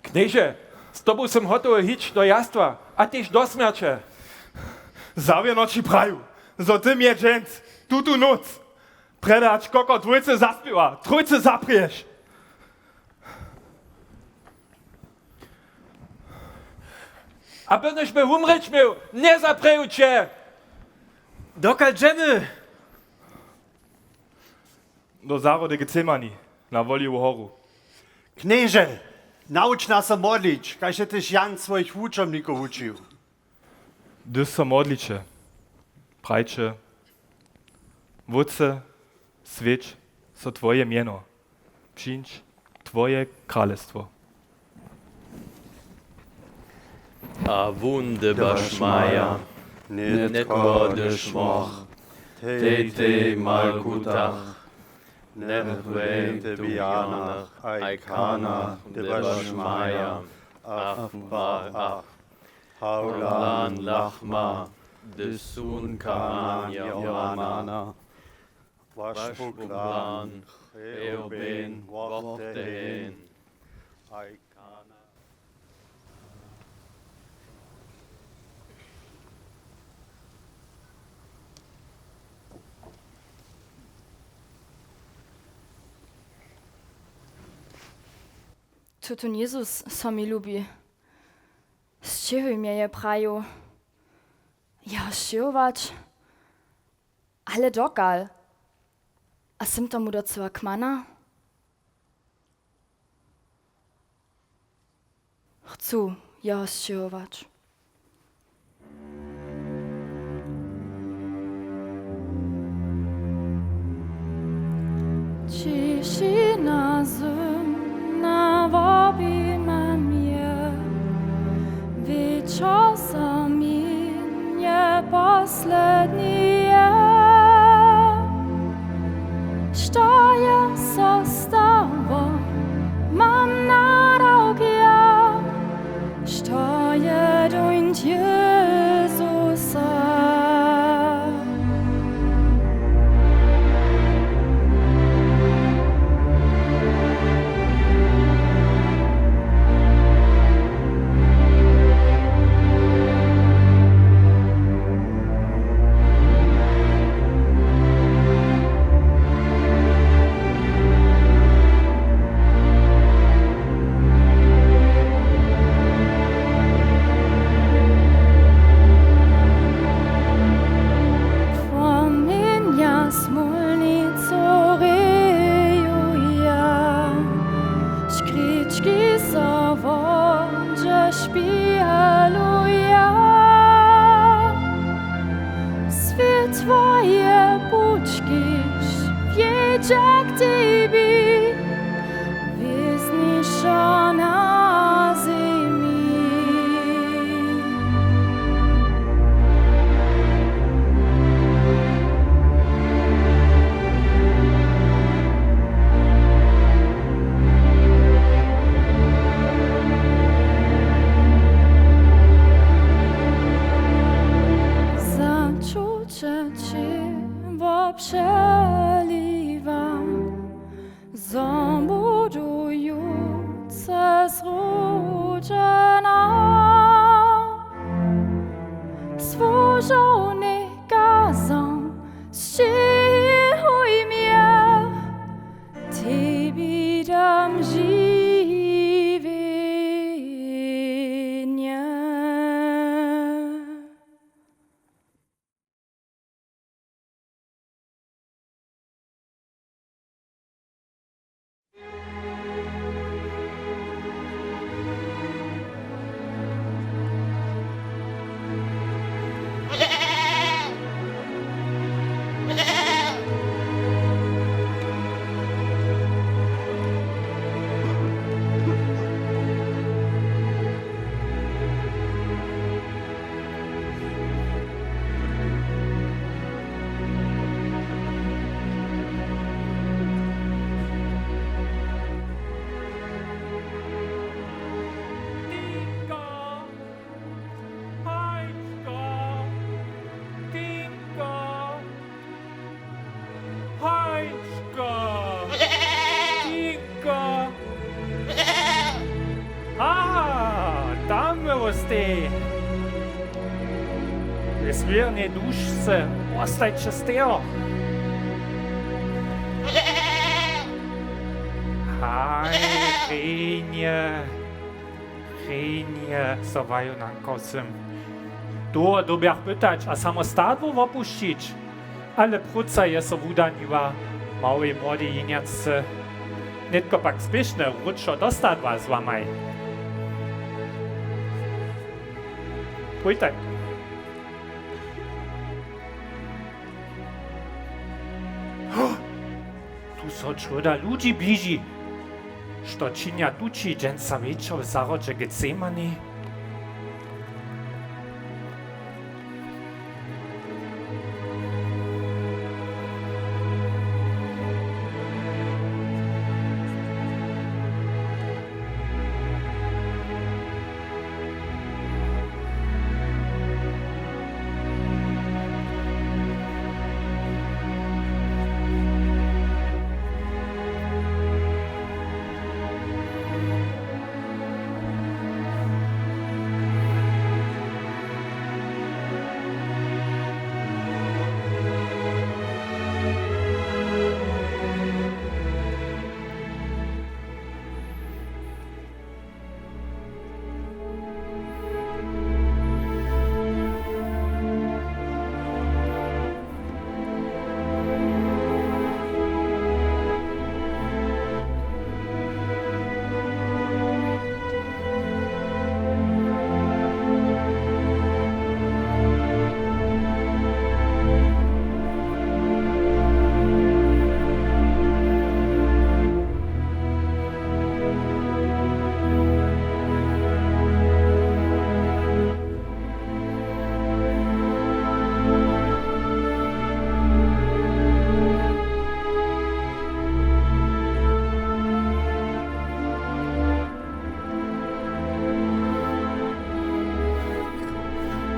Knježe, z tobu sym hotowy hić do jastwa a tež do smjerće. Zawěrno ći praju, zo ty mje dźens, tutu nóc, prjedy hač koko dwójce zaspěwa, trójce zaprěješ. A bydnyš by wumrěć měł, njezaprěju će. Dokal dźemy? Do zahrody Getsemani, na Woliwu horu. Knježe, nawuč nas so modlić, kaž je tež Jan swojich wučomnikow wučił. Hdyž so modliće, prajće: Wótče, swjeć so twoje mjeno, přińdź twoje kralestwo. A wón dyrbjaš Maja, nětko hdyž móhł, tej tej malkutach, njechtwjej te w janach aj kanach dyrbjaš Maja, a w barach, hawlan lachma, hdyž són kanan johana, wašpuklan, cheobin, wochteheń, aj kana. Tutón Jezus so mi lubi. Sćěhuj mje, je praju. Jeho sćěhować? Ale dokal? A sym tomu docyła kmana? Chcu jeho sćěhować. Ćišina zymna wobjima mje, wječor so minje, posledni K tebi, wěsnišo na zemi. Za čuće ći wopřeliwam, zo budu jutře zrudźena. Słužownika zam, sćihuj mje, tebi dam žiwjenje. Tinko! Hańčko! Tinko! Hańčko! Tinko! A, tam wostej. W swěrnej dušce wostajće z teho. Haj, rjenje. Rjenje, so waju nankał sym. Toho dyrbjach pytać a samo stadło wopušćić. Ale próca je so wudaniła małej młodej jeničce. Nětko pak spěšnje wróćo do stadła z wamaj. Pójtaj. Tu so črjóda ludźi bliži. Što činja tući dźensa wječor w zahrodźe Getsemani?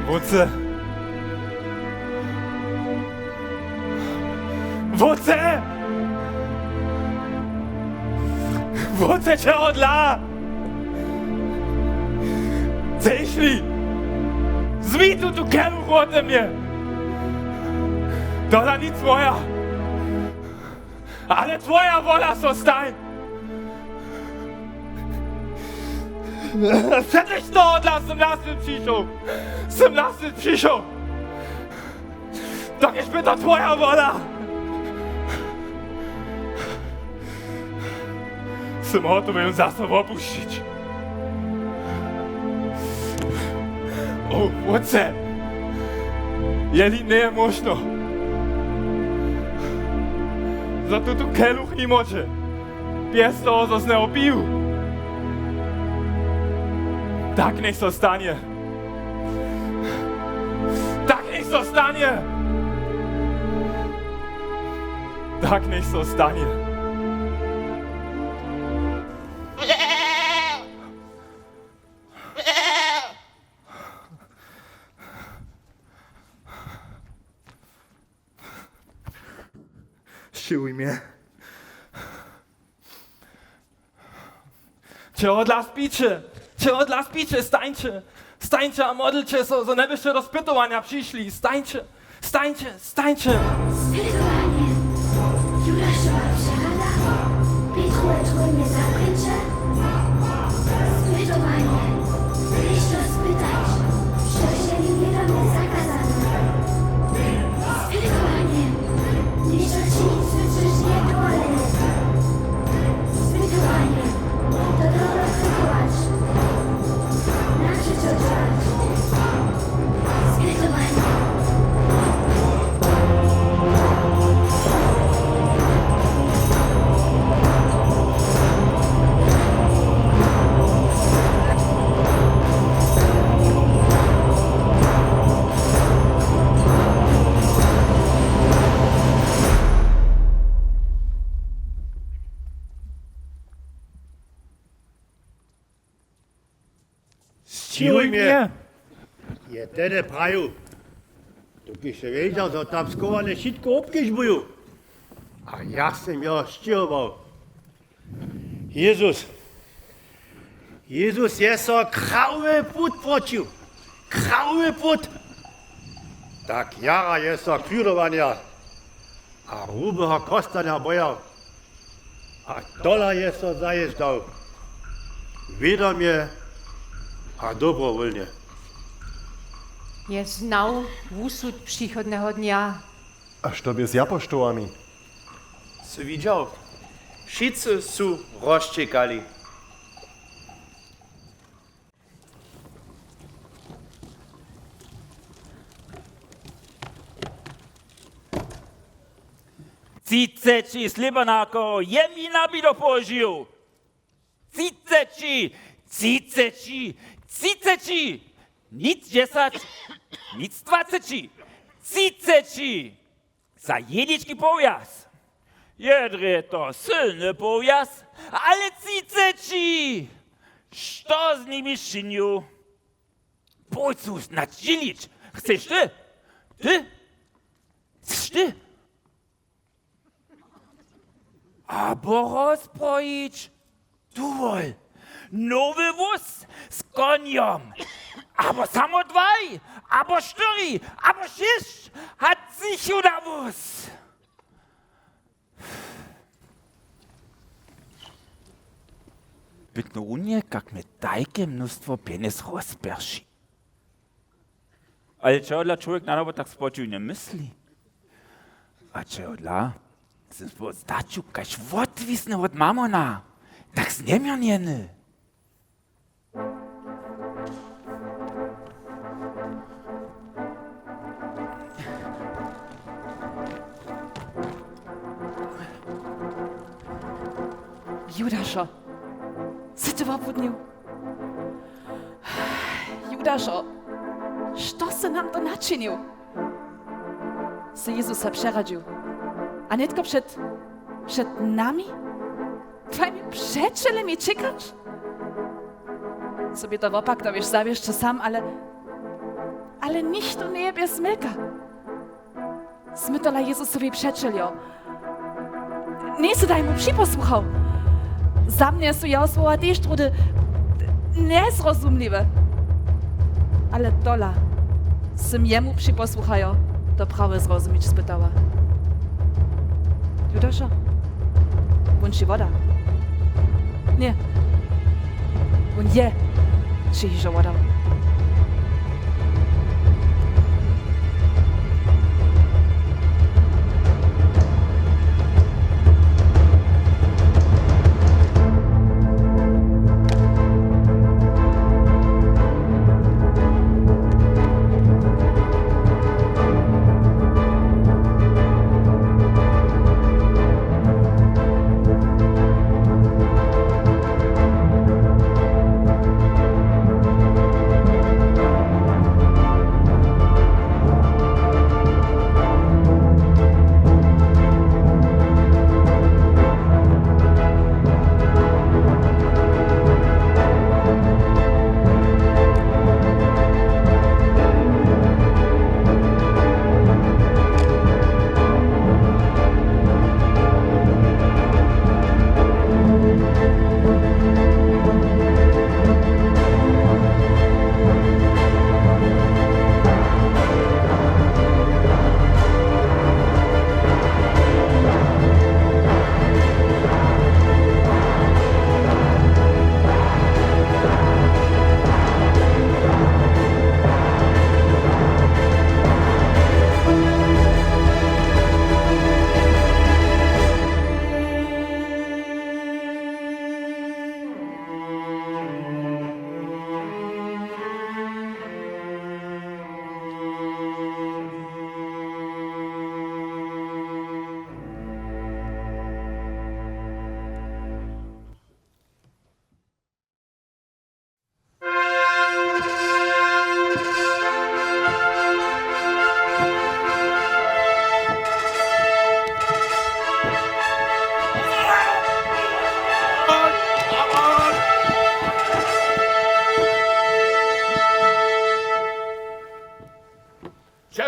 Wótče! Wótče! Wótče, čehodla? Zešli! Zmi tutu keruch wode mje! Tola nic moja! Ale twoja wola so stań! Přetež tohodla sym na swět přišoł! Sym na swět přišoł! Dokelž by to twoja wola! Sym hotowy jón zaso wopušćić. O, wótče! Jeli njeje móžno, Za tutu keluch nimóže. Bjez toho, zo smy ho piju. Tak njech so stanje. Tak njech so stanje. Tak njech so stanje. Sćěłuj mje. Čehodla spiće? Čehodla spiće? Stańće! Stańće a modlće so, zo njebyšće do spytowanja přišli. Stańće! Stańće! Stańće! Spytowanje. Judašowa přehrada. Petrowe trójbne zaprěnće. Spytowanje. Něšto spytać, štož je mi wědomje zakazane. Spytowanje. Něšto činić, štož je dowolene. Spytowanje. Do toho krytować. Nakřičować. Spytowanje. Sćěhuj mje. Je tehdy prajił, dokiž je wědźał, zo tam schowane wšitko wobkedźbuju. A ja sym jeho sćěhował. Jezus, Jezus je so krawowy put płoćił. Krawowy put. Tak jara je so kludowanja a hrubeho kostanja bojał. A tola je so zajězdał. Wědomje a dobrowólnje. Je znał wusud přichodneho dnja. A što bě z japoštołami? Sy widźał? Wšitcy su rozćěkali. Třiceći slěbanakow je mi na bědo połožił. Třiceći, třiceći, třiceći. Nic dźesać, nic dwaceći. Třiceći. Za jenički powjaz. Je drje to sylny powjaz, ale třiceći. Što z nimi činił? Pójcu snadź dźělić. Chceš ty? Ty? Chceš ty? Abo rozprojić? Duwol. Nowy wóz z konjom. Abo samo dwaj, abo štyri, abo šěsć. A třichu na wóz. Bytno runje, kak mje tajke mnóstwo pjenjez rozpjerši. Ale čehodla čłowjek na nowo tak spočiwnje mysli? A čehodla sym po zdaću kaž wotwisny wot mamona, tak zněmjernjeny? Judašo, sy ty wobłudnił? Judašo, što sy nam to načinił? Sy Jezusa přeradźił. A nětko před, před nami? Twojimi přećelemi ćěkać? Sy bě to wopak, to wěš, zawěsće sam, ale, ale nichtó njeje bjez milka. Smy tola Jezusowi přećeljo. Njejsy da jemu připosłuchał. Za mnje su jeho słowa tež druhdy njezrozumliwe. Ale tola sym jemu připosłuchajo to prawje zrozumić spytała. Judašo, wón ći woda. Ně. Wón je ći hižo wodał.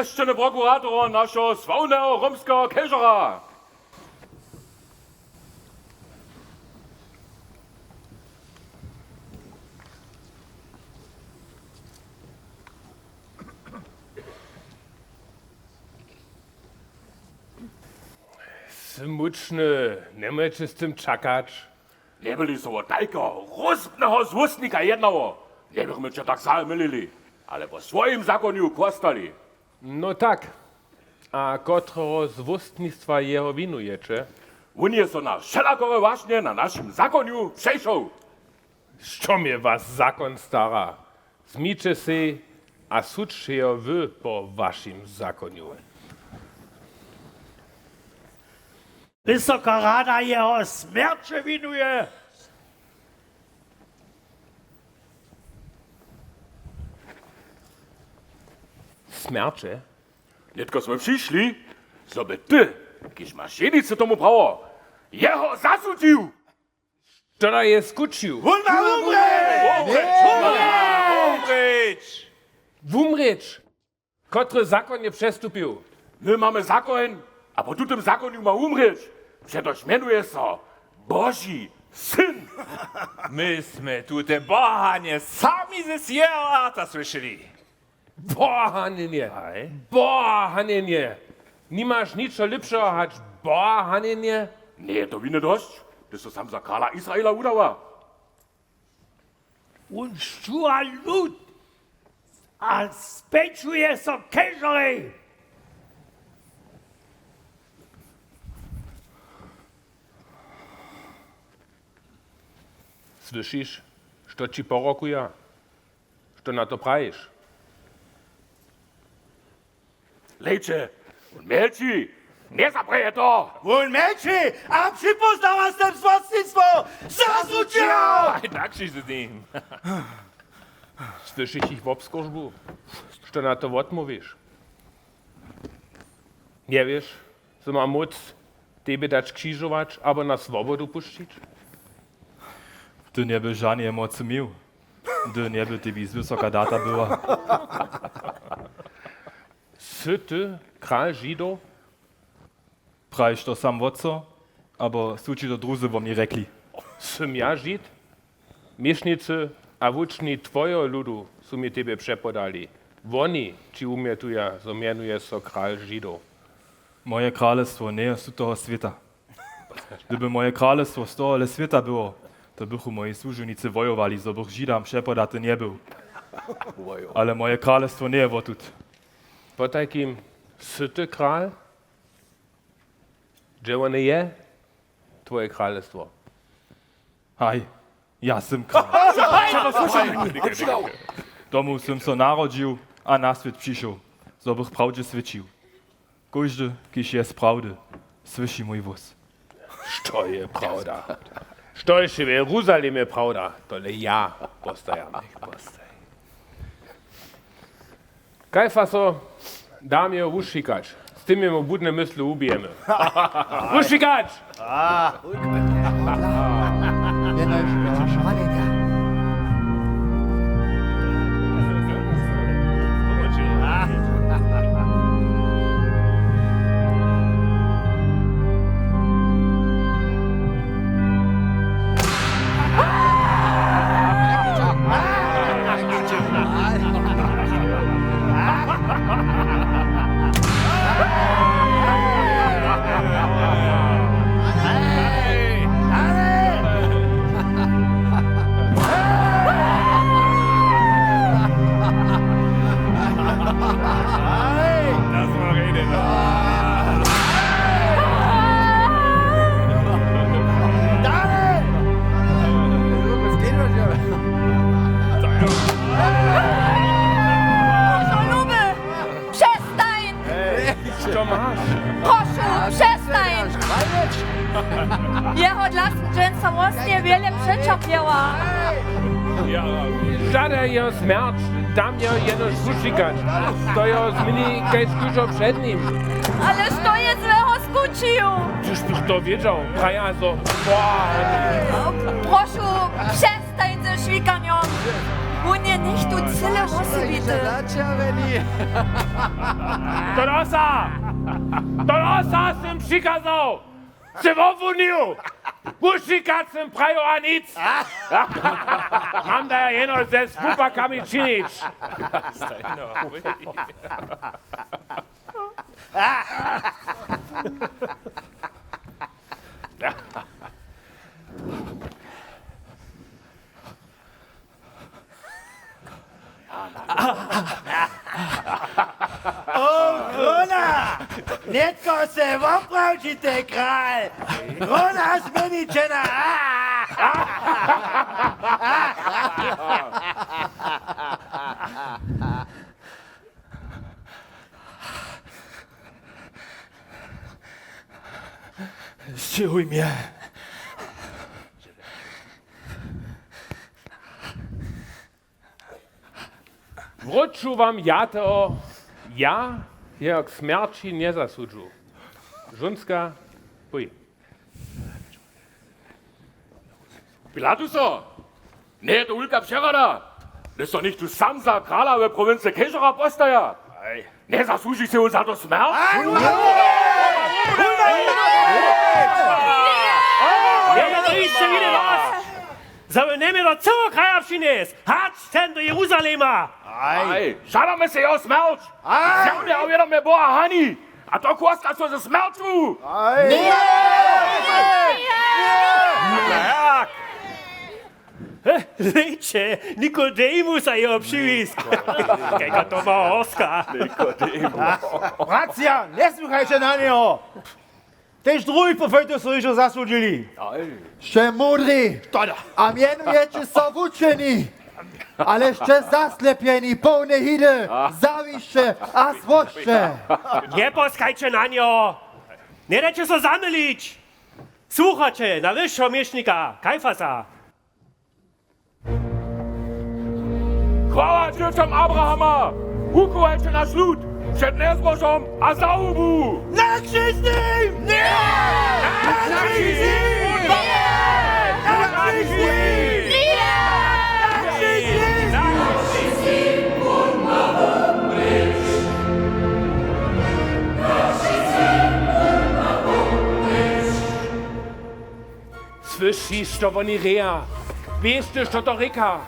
Ješće na prokuratora našeho sławneho romskeho kežora. Smutny, njemóžeće z tym čakać. Njebyli so wot tajkeho rózbneho złóstnika jednało, njebychmy će tak zahe mylili, ale wo swojim zakonju postali. No tak. A kotreho złóstnistwa jeho winujeće? Wón je so na wšelakore wašnje na našim zakonju přešoł. Što mje was zakon stara? Zmiće sej a sudźće jo wy po wašim zakonju. Wysoka rada jeho smjerće winuje. Smjerće? Nětko smy přišli, zo by ty, kiž maš jenicy tomu prawo, jeho zasudźił. Što da je skućił? Wón ma wumrěć! Wumrěć! Wumrěć! Kotry zakon je přestupił? My mamy zakon, a po tutym zakonju ma wumrěć, přetož mjenuje so Boži syn. My smy tute bohanjenje sami z jeho warta słyšeli. Bohanjenje! Haj. Bohanjenje! Nimaš ničo lěpšeho hač bohanjenje? Njeje to winy dosć, hdyž so sam za krala Israela wudała? Wón šćuwa lud a spjećuje so kežorej. Słyšiš, što ći porokuja? Što na to prajiš? Hlejće, wón mjelči, njezaprěje to! Wón mjelči a připózna was te złóstnistwo! Zasudźił! Aj, tak ći z nim. Słyšiš jich wobskóržbu? Što na to wotmołwiš? Njewěš, zo ma móc tebje dać křižować abo na swobodu pušćić? Ty njeby žaneje mocy měł, hdy njeby tebi zwysoka data była. Sy ty kral Židow? Prajiš to sam wot so, abo su ći to druzy wo mnje rjekli? Sym ja Žid? Měšnicy a wučni twojeho ludu su mi tebje přepodali. Woni ći wumjetuja, zo mjenuješ so kral Židow. Moje kralestwo njeje z tutoho swěta. Hdyby moje kralestwo z tohole swěta było, to bychu moji słužownicy wojowali, zo bych Židam přepodaty njebył. Ale moje kralestwo njeje wotut. Potajkim, sy ty kral? Hdźe wone je, twoje kralestwo? Haj, ja sym kral. Tomu sym so narodźił a na swět přišoł, zo bych prawdźe swědčił. Kóždy, kiž je z prawdy, słyši mój hłós. Što je prawda? Štož je w Jeruzalemje prawda, tole ja postajam. Kajfaso, dam jeho wušikać. Z tym jemu budne mysle wubijemy. Wušikać! Prošu, luby, přestań! Što maš? Prošu, přestań! Jeho dlasny dźensa włosnje wjele přećerpjała. Žadaj jeho smjerć, dam jeho jenož wušikać. To jeho změni kaž kužo před nim. Ale što je złeho skućił? Hdyž bych to wědźał, praja zo. Prošu, přestań ze šwikanjom. Wón je něchtó cyle wosebity. To nosa! To nosa sym přikazał! Sym wopłunił! Wušikać sym prajił a nic! Mam da jeno ze słupakami činić! O, Grona! Nětko se woprawdźite, kral! Grona změniće na... Sćěhuj mje. Wróću wam ja toho, ja jeho k smjerći njezasudźu. Žónska, pój. Pilatuso, njeje to wulka přehrada, hdyž so něchtó sam za krala we prowincy Kežora postaja? Njezasłuži sej wón za to smjerć? Njeje to hišće winy dosć? Za wón njemě do cyłeho kraja přinjesć, hač sem do Jeruzalema! Aj, žadamy sej jeho smjerć! Zjawje a wědomje Boha hani! A to chłoska so ze smjerću! Hlejće, Nikodemus a jeho přiwisk. Kajka to ma horska. Bratřa, njesłuchajće na njeho. Tež druhich profetow su hižo zasudźili. Sće mudri a mjenuješ so wučeni, ale sće zaslepjeni, połne hidy, zawisće a złosće. Njeposkajće na njeho. Njedajće so zamylić. Słuchaće na wyššeho měšnika Kajfasa. Chwała dźěćom Abrahama! Wuchowajće naš lud před njezbožom a zahubu! Na křiž z nim! Ně! Na křiž z nim! Ně! Na křiž z nim! Ně! Na křiž z nim! Słyšiš, što woni rěka? Wěš ty, što to rěka?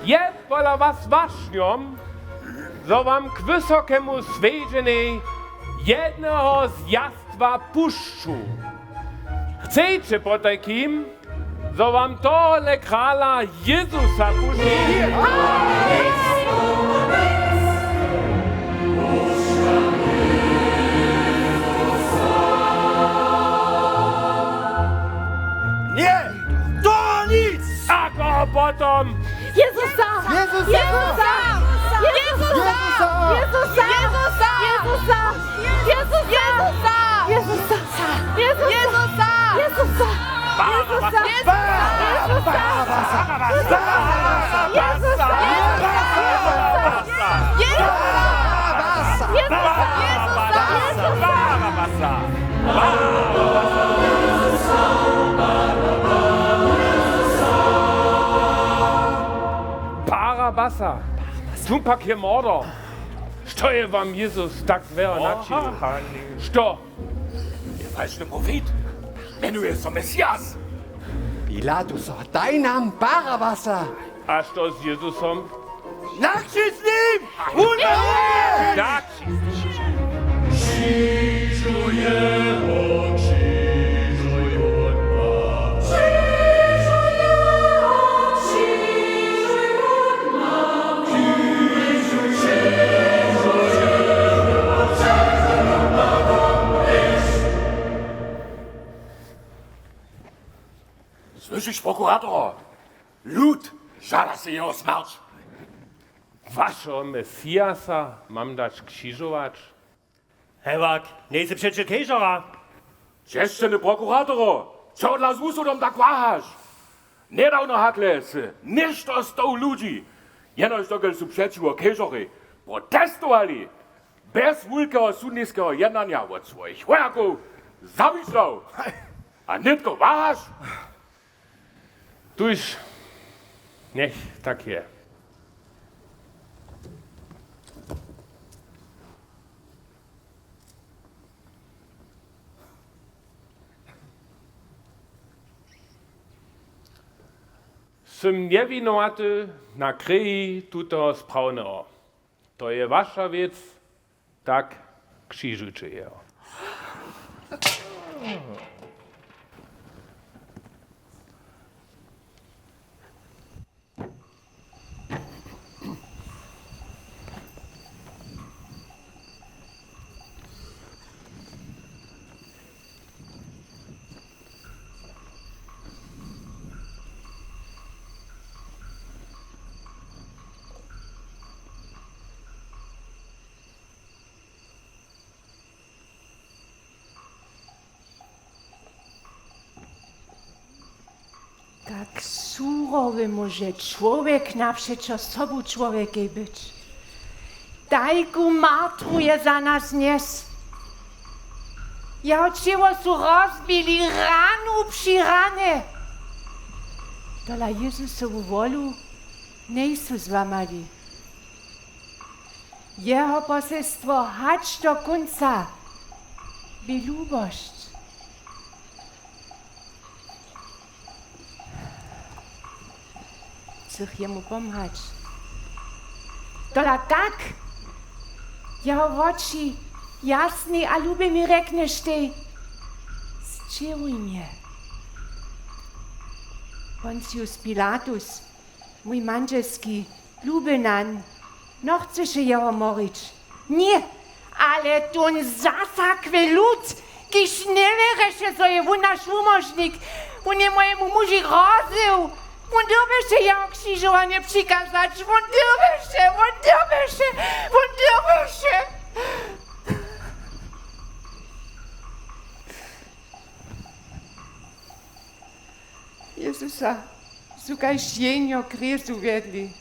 Je pola was wašnjom, zo wam k wysokemu swjedźenje jedneho zwjastwa pušću? Chcejće potajkim, zo wam tohole krala Jezusa pušći? Ně, to nic! A koho potom? Jezusa! Jezusa! Jezusa! Jezusa! Jezusa! Jezusa! Jezusa! Jezusa! Jezusa! Jezusa! Jezusa! Jezusa! Jezusa! Jezusa! Jezusa! Barabasa! Tón pak je mordor! Što je wam Jezus tak złeho načinił? Što? Je falšny profet. Mjenuje so Mesias. Pilatuso, daj nam Barabasa! A što z Jezusom? Na křiž z nim! Wón je! Na křiž! Słyšiš, prokuratoro? Lud žada sej jeho smjerć. Wašeho Mesiasa mam dać křižować? Hewak, njejsy přećel Kežora. Česćeny prokuratoro, čehodla z wusudom tak wahaš? Njedawno hakle sy něšto stow ludźi, jenož dokelž su přećiwo Kežorjej protestowali, bjez wulkeho sudniskeho jednanja wot swojich wojakow zawišał. A nětko wahaš? Tuž Njech tak je. Sym njewinowaty na krěji tutoho sprawneho. To je waša wěc, tak křižujće jeho. Kak surowy móže čłowjek napřećo sobu čłowjekej być? Tajku martruje za nas dnjes. Jeho ćěło su rozbili ranu při ranje. Tola Jezusowu wolu njejsu złamali. Jeho poselstwo hač do kónca bě lubosć. Chcych jemu pomhać. Tola kak? Jeho woči jasnej a lubej mi rjeknyštej: Sćěhuj mje. Pontius Pilatus, mój mandźelski, luby nan, nochcyše jeho morić. Ně, ale tón zasakły lud, kiž njewěrješe, zo je wón naš wumožnik, wón je mojemu muži hrozył. Wón dyrbješe jeho křižowanje přikazać. Wón dyrbješe, wón dyrbješe, wón dyrbješe. Jezusa su kaž jehnjo k rězu wjedli.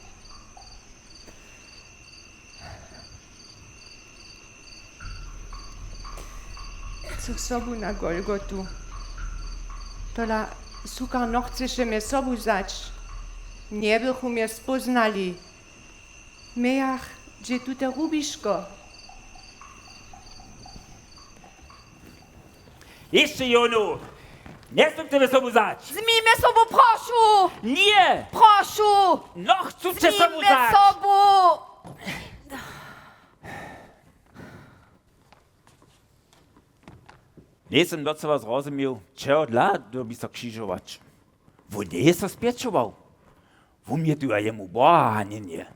Chcych sobu na Golgotu. Tola su kar nochcyše mje sobu wzać. Njebychu mje spóznali. Mějach dźě tute rubiško. Hišće jónu! Njechcym tebje sobu wzać! Zmij mje sobu, prošu! Ně! Prošu! Nochcym tebje sobu wzać! Zmij mje sobu! Njejsym docyła zrozumił, čehodla dyrbi so křižować. Wón njeje so spjećował. Wumjetuja jemu Boha hanjenje.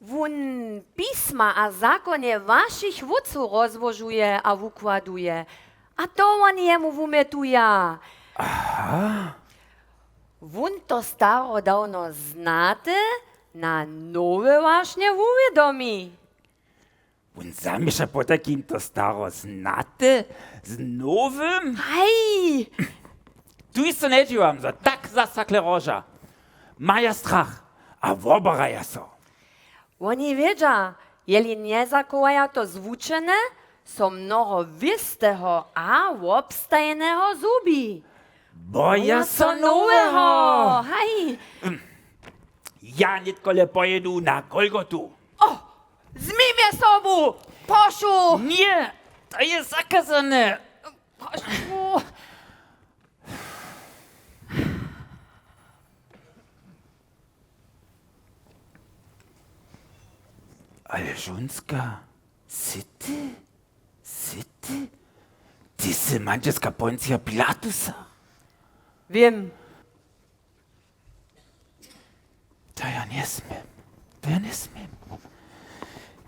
Wón pisma a zakonje wašich wótcow rozłožuje a wukładuje, a to woni jemu wumjetuja. Aha. Wón to starodawno znate na nowe wašnje wuwědomi. Wón zaměša potajkim to staro znate z nowym? Haj! Tuž so njedźiwam, zo tak zasakle hroža. Maja strach a wobaraja so. Woni wědźa, jeli njezachowaja to zwučene, so mnoho wěsteho a wobstajeneho zhubi. Boja so noweho. Haj! Ja nětko le pojědu na Golgotu. O, zmij mje sobu, prošu! Ně, to je zakazane. Prošu. Ale žónska, sy ty? Sy ty? Ty sy mandźelska Poncija Pilatusa? Wěm. To ja njesměm. To ja njesměm.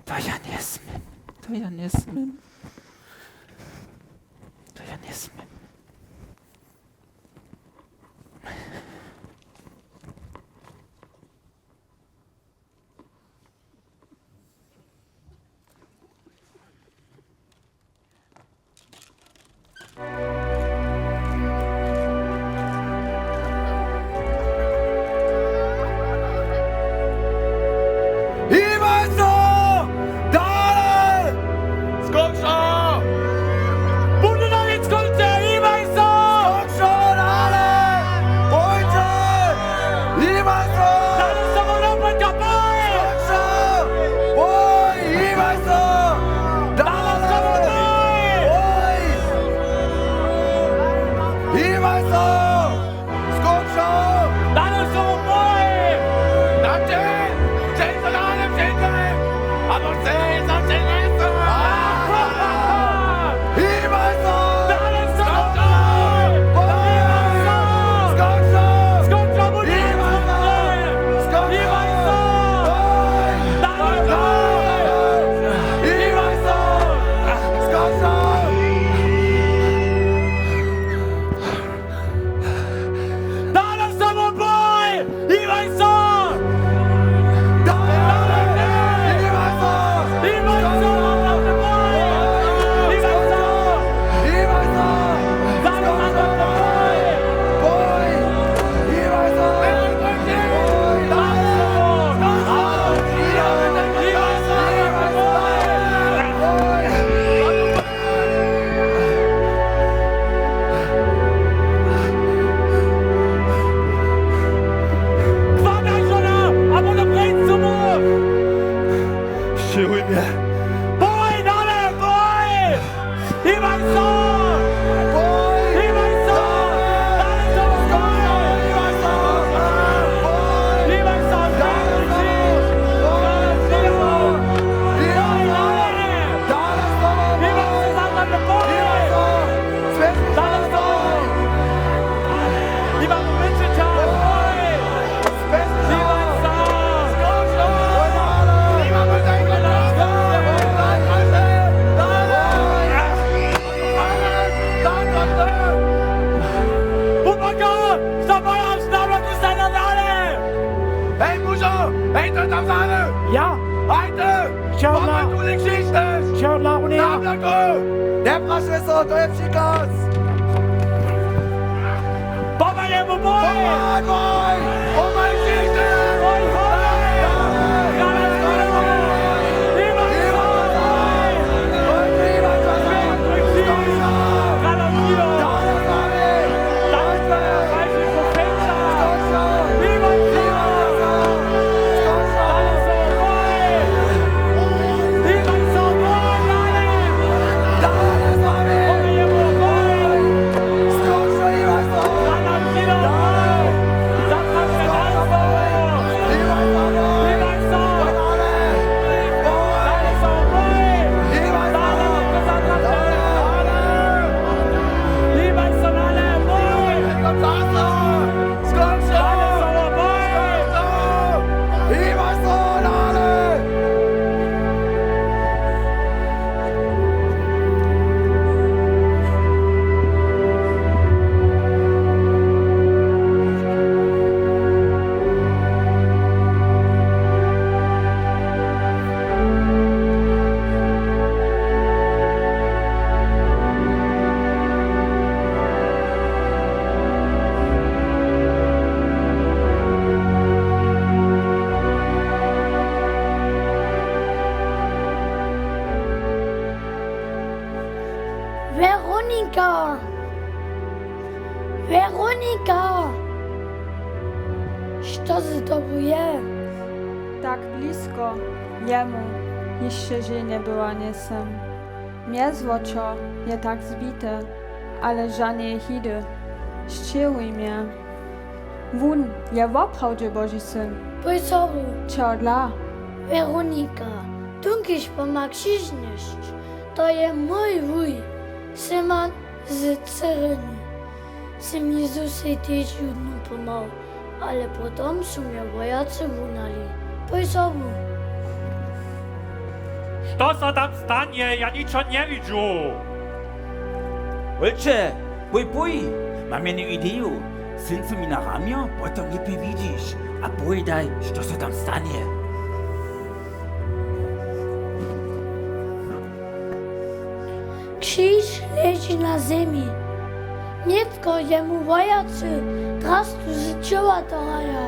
To ja njesměm. To ja njesměm. To ja njesměm. Hibaj so! Dale! Skónča! Budu na nic kónce! Dźěłuj mje. Bój, dale, bój! Hibaj so! Bój! Hibaj so! Dale so, bój! Hibaj so! Bój! Hibaj so! Dale so! Bój, dale! Hibaj so! Hibaj so! Hibaj so! Dale so! Hibaj so! Hibaj so! Hej, mužo! Hej, to tam vzadu! Ja! Hajte! Čehodla? Pamataj, tu nič ničneš! Čehodla, Unija? Na bloku! Njeprašuj so, to je přikaz! Pomhaj jemu, bój! Pomhaj, bój! Pomhaj, Ježiš! Bój, bój! Weronika! Weronika! Što z tobu je? Tak blisko jemu hišće ženje była njejsym. Mjez wočo je tak zbity, ale žaneje hidy. Sćěhuj mje. Wón je woprawdźe Boži syn. Pój sobu. Čehodla? Weronika, tón křiž pomha křižnišć. To je mój wuj, Siman z Cyreny. Sym Jezusej tež jódnu pomhał, ale potom su mje wojacy wuhnali. Pój sobu. Što so tam stanje? Ja ničo njewidźu. Wólče, pój, pój, mam jednu ideju. Syń so mi na ramjo, potom lěpje widźiš. A powědaj, što so tam stanje. Křiž leži na zemi. Nětko jemu wojacy drastu z ćěła doraja.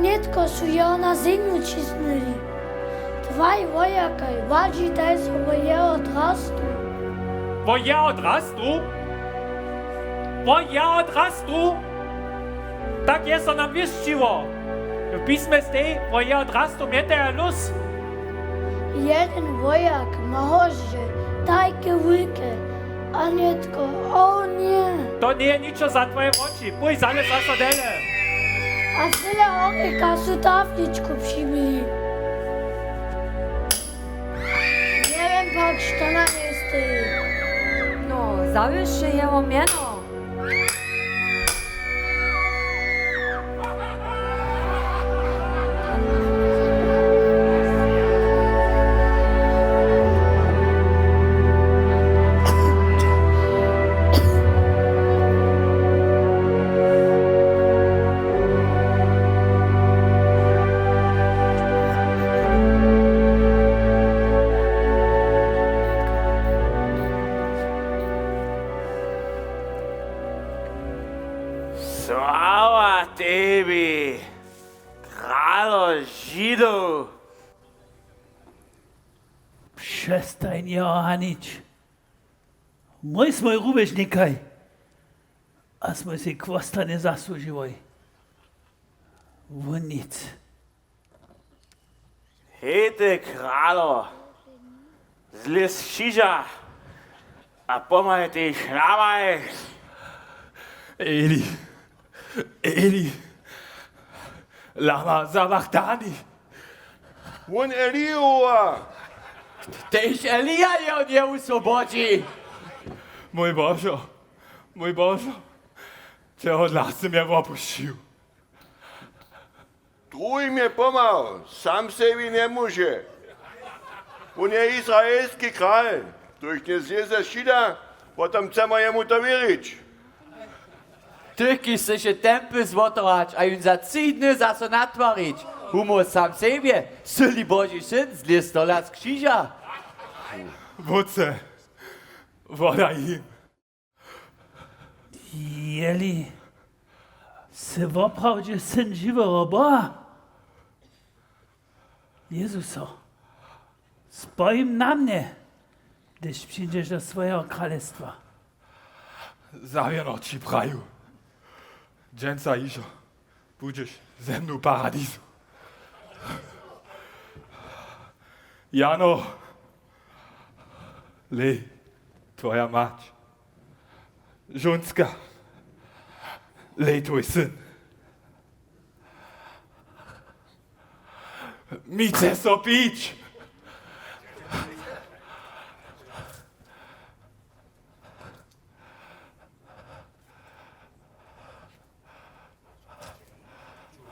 Nětko su jeho na zemju ćisnyli. Dwaj wojakaj wadźitaj so wo jeho drastu. Wo jeho drastu? Wo jeho drastu? Tak je so nam wěsćiło. W pismje stej, wo jeho drastu mjetaja lós. Jedyn wojak ma hoždźe tajke wulke, a nětko, o ně. To njeje ničo za twoje woči. Pój zale zaso dele. A cyle horjeka su tafličku přibyli. Njewěm pak, što na njej steji. No, zawěsće jeho mjeno. Sława tebi, kralo Židow! Přestań jeho hanić. Mój smój rubježnikaj, a smój sej chłostanje zasłužiłoj. Wón nic. Hej, ty kralo, zlěz z křiža a pomhaj tež namaj. Eli, Eli, lama sabachthani. Wón Elihu woła. Tež Elija je wot njeje wuswobodźił. Mój Božo, mój Božo, čehodla sy mje wopušćił? Druhim je pomhał, sam sebi njemóže. Wón je izraelski kral, hdyž njezlěze z křiža, potom chcemy jemu to wěrić. Ty, kiž sy sće tempel złotować a jón za tři dny zaso natwarić, humół sam sebje, sy-li Boži syn, zlěz tola z křiža. Wótče, wodaj jim. Jeli sy woprawdźe syn žiweho Boha, Jezuso, spojim na mnje, hdyž přińdźeš do swojeho kralestwa. Zawěrno ći praju, dźensa hižo budźeš ze mnu w paradizu. Jano, lej, twoja mać. Žónska, lej, twój syn. Mi chce so pić.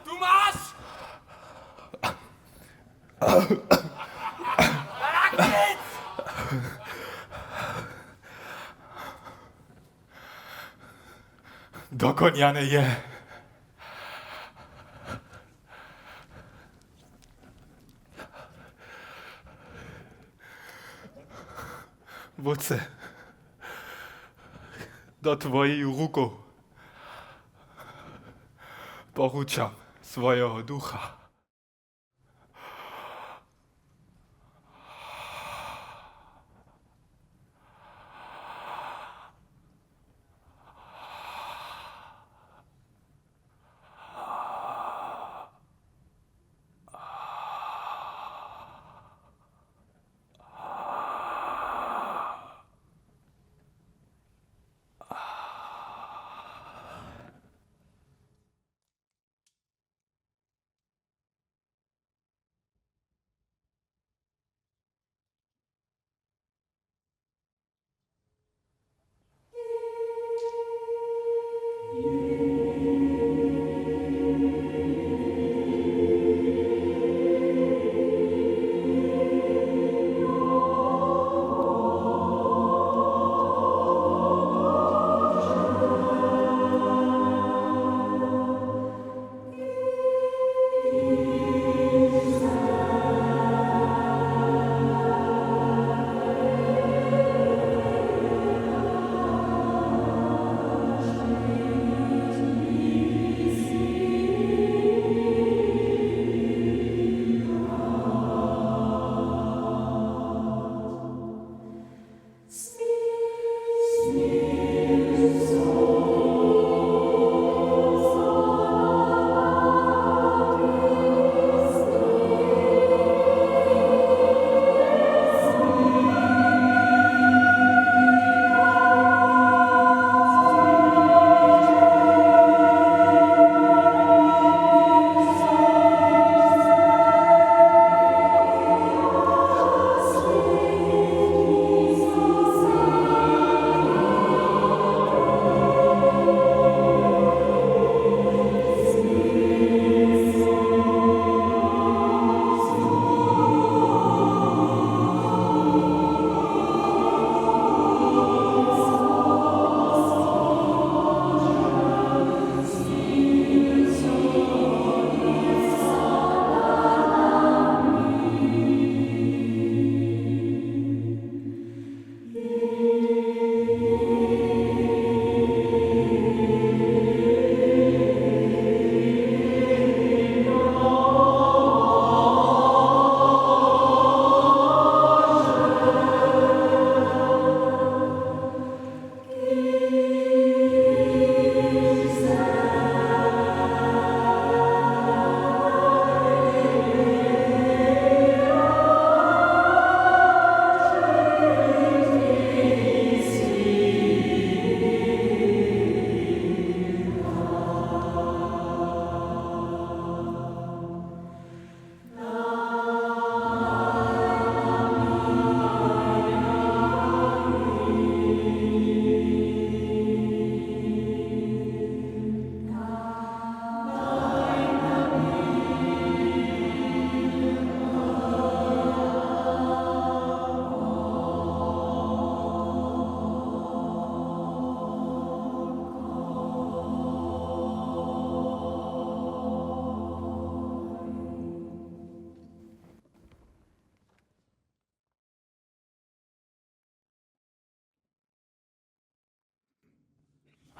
Tu maš! Dokonjane je. Wótče, do twojich rukow poručam swojeho ducha.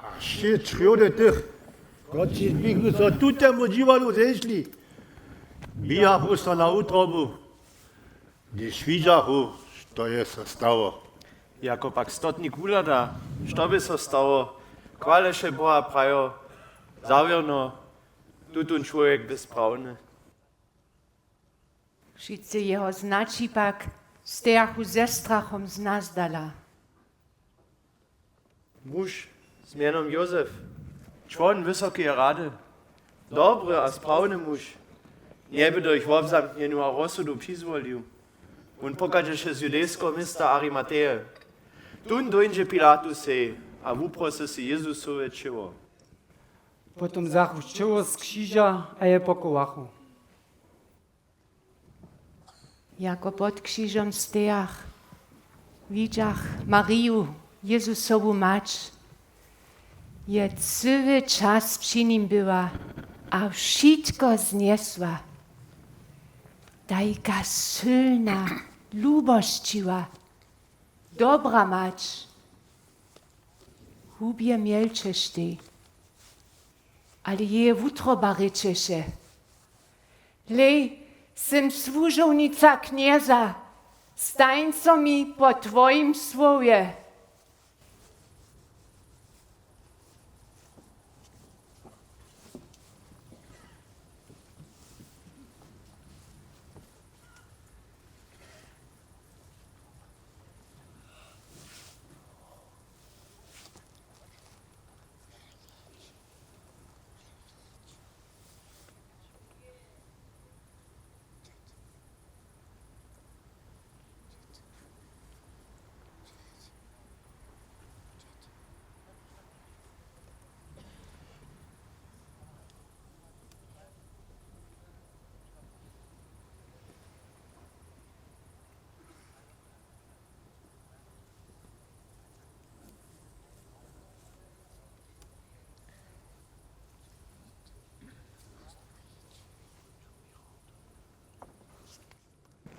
A wšě črjódy tych, kotřiž běchu so tutemnu dźiwadlu zešli, běhachu so na wutrobu, hdyž widźachu, što je so stało. Jako pak stotnik wuhlada, što by so stało, chwalješe Boha, prajo: Zawěrno, tutón čłowjek bě sprawny. Wšitcy jeho znaći pak stejachu ze strachom znazdala. Muž z mjenom Józef, čłon Wysokeje rady, dobry a sprawny muž, njeby do jich wobzamknjenju a rozsudu přizwolił. Wón pochadźeše z judejskeho města Arimateje. Tón dóńdźe Pilatusej a wuprosy sej Jezusowe ćěło. Potom wzachu ćěło z křiža a je pochowachu. Jako pod křižom stejach, widźach Mariju, Jezusowu mać. Je cyły čas při nim była a wšitko znjesła. Tajka sylna, lubosćiwa, dobra mać. Hubje mjelčeštej, ale jeje wutroba rěčeše: Hlej, sym słužownica Knjeza, stań so mi po twojim słowje.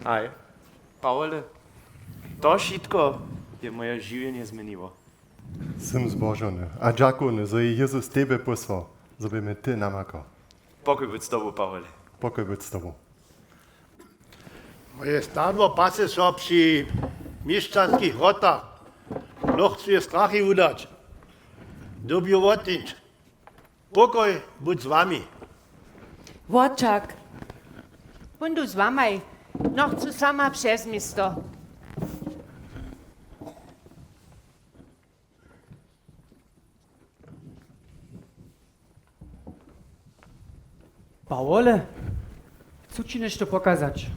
Haj, Pawle, to wšitko je moje žiwjenje změniło. Sym zbožony a dźakowny, zo je Jezus tebje pósłał, zo by my ty namakał. Pokoj budź z tobu, Pawle. Pokoj budź z tobu. Moje stadło pase so při měšćanskich wrotach. Nochcu je strachy wudać. Dyrbju wotińć. Pokoj budź z wami. Wočak, póńdu z wamaj. Nochcu sama přez město. Pawle, chcu ći něšto pokazać.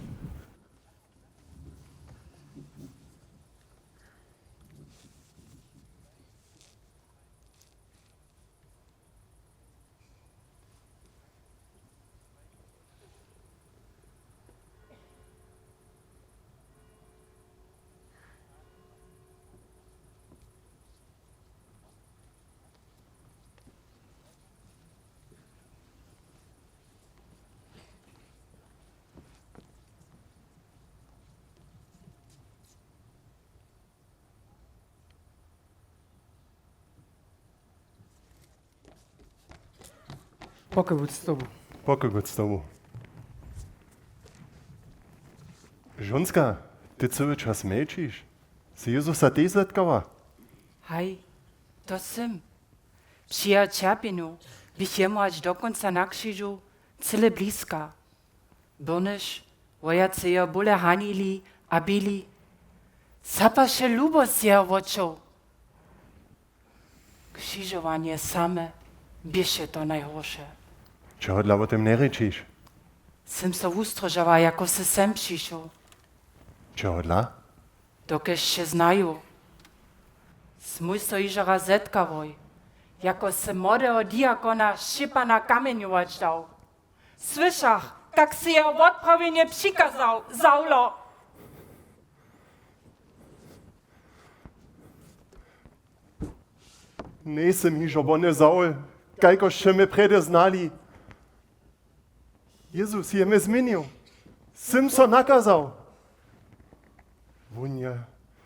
Pokoj budź z tobu. Pokoj budź z tobu. Žonska, ty cyły čas mjelčiš? Sy Jezusa tež zetkała? Haj, to sym. Při jeho ćerpjenju běch jemu hač do kónca na křižu cyle bliska. Byrnyž wojacy jeho bóle hanili a bili, zapaše lubosć jeho wočow. Křižowanje same běše to najhorše. Čehodla wo tym njerěčiš? Sym so wustróžała, jako sy sem přišoł. Čehodla? Dokelž će znaju. Smój so hižo raz zetkałoj, jako sy młodeho diakona Šćěpana kamjenjować dał. Słyšach, kak sy jeho wotprawjenje přikazał, Zawlo. Njejsym hižo wone Sawl, kajkož sće mje prjedy znali. Jezus je mje změnił. Sym so nakazał. Wón je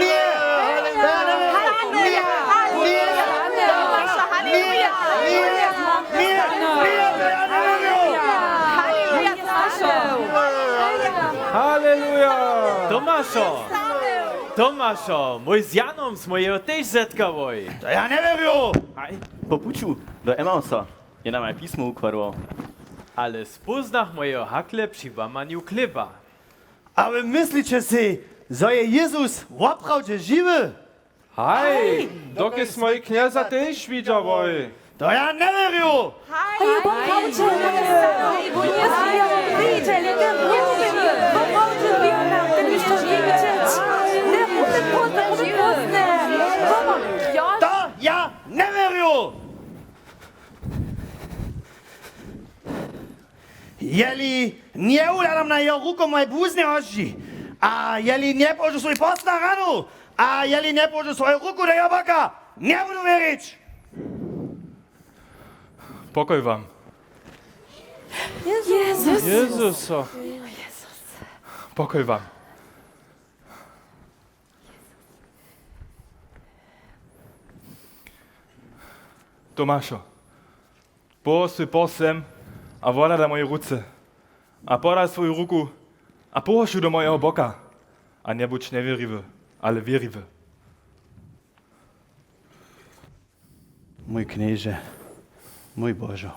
Ně! To ja njewěrju! Ně! Ně! Ně! Ně! Ně! To ja njewěrju! Haleluja! Tomašo! Tomašo, mój z Janom smy jeho tež zetkałoj. To ja njewěrju! Haj, po puću do Emausa je nam aj pismo układał. Ale spóznach mój jeho hakle při łamanju chlěba. A wy mysliće sej, zo je Jezus woprawdźe žiwy? Haj, dokelž smoj Knjeza tež widźałoj. To ja njewěrju! To ja njewěrju! Jeli njewuhladam na jeho ruku moje błuzne hoždźi, a jeli njepołožu swój post na ranu, a jeli njepołožu swoju ruku do jeho boka, njebudu wěrić. Pokoj wam. Jezus. Jezuso. Pokoj wam. Tomašo, połož swój post sem a wohladaj moje ruce. A podaj swoju ruku a połož ju do mojeho boka. A njebudź njewěriwy, ale wěriwy. Mój Knježe, mój Božo.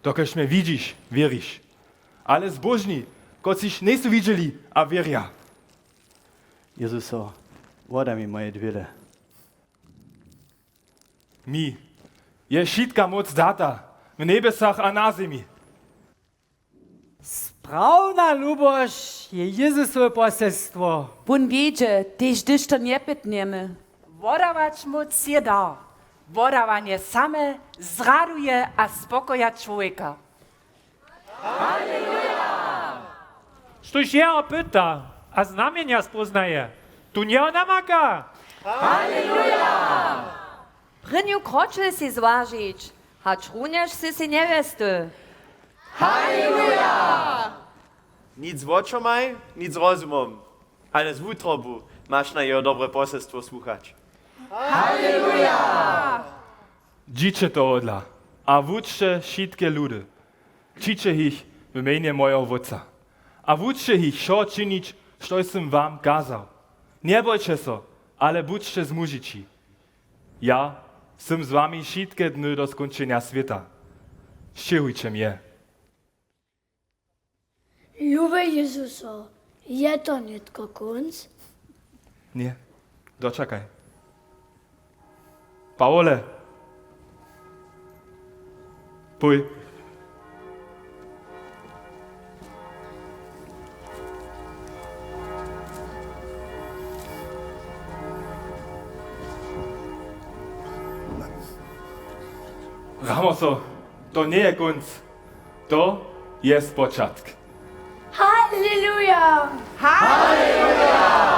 Dokelž mje widźiš, wěriš. Ale zbóžni, kotřiž njejsu widźeli a wěrja. Jezuso, wodaj mi moje dwěle. Mi je wšitka móc data w njebjesach a na zemi. Sprawna lubosć je Jezusowe poselstwo. Wón wědźe, tež hdyž to njepytnjemy. Wodawać móc je dar. Wodawanje same zraduje a spokoja čłowjeka. Štóž jeho pyta a znamjenja spóznaje, tón jeho namaka. Prěnju kročel sej zwažić, hačrunjež sy sej njewjesty. Haleluja! Nic wočomaj, nic rozumom, ale z wutrobu maš na jeho dobre poselstwo słuchać. Haleluja! Dźiće tohodla a wučće wšitke ludy. Křičće jich w mjenje mojeho Wótca. A wučće jich wšo činić, štož sym wam kazał. Njebojće so, ale budźće zmužići. Ja Sym z wami wšitke dny do skónčenja swěta. Sćěhujće mje. Luby Jězuso, je to nětko kónc? Ně, dočakaj. Pawle, pój. Ramoso, to njeje kónc. To je spočatk. Haleluja! Haleluja!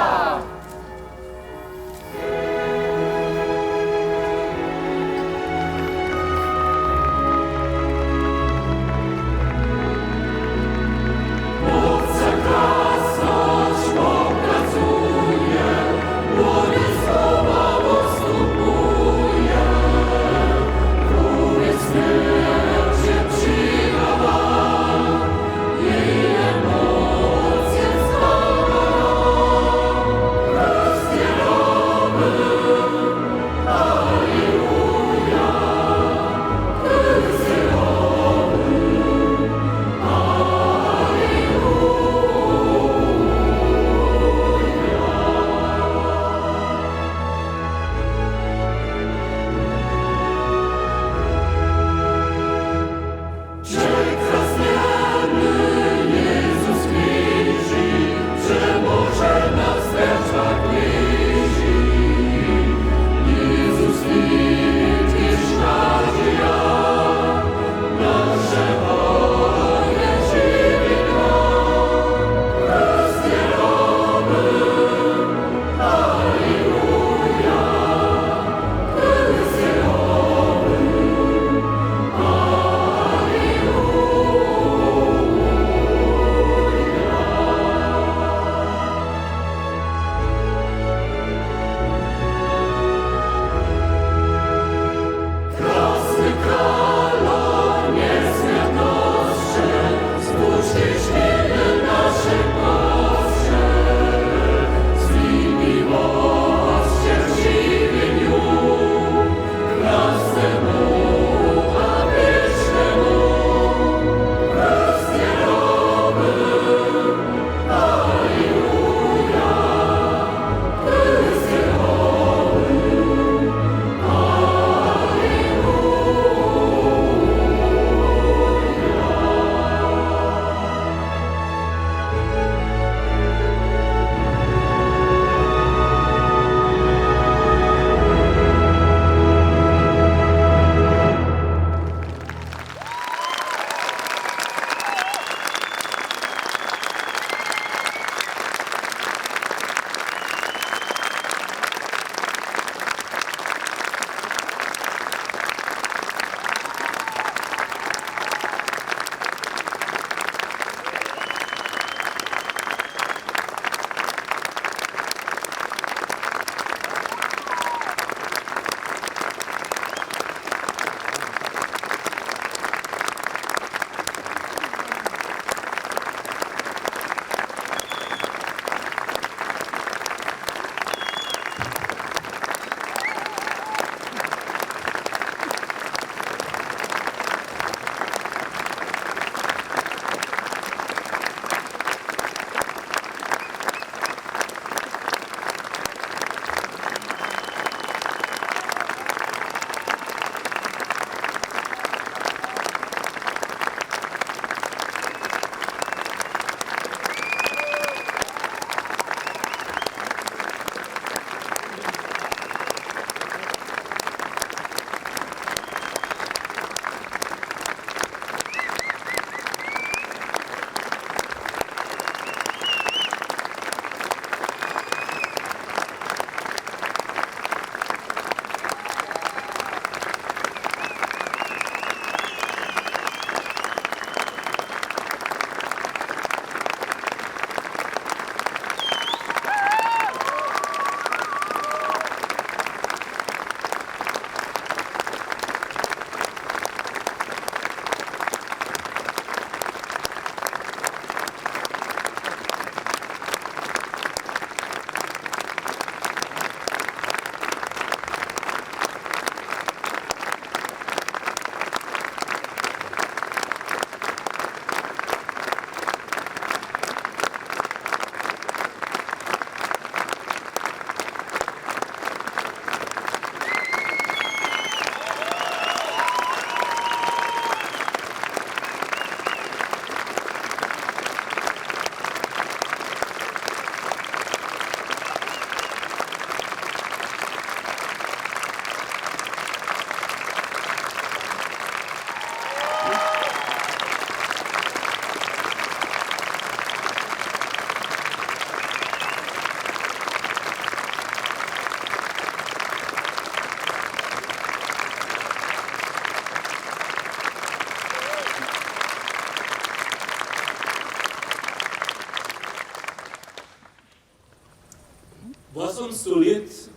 sto lět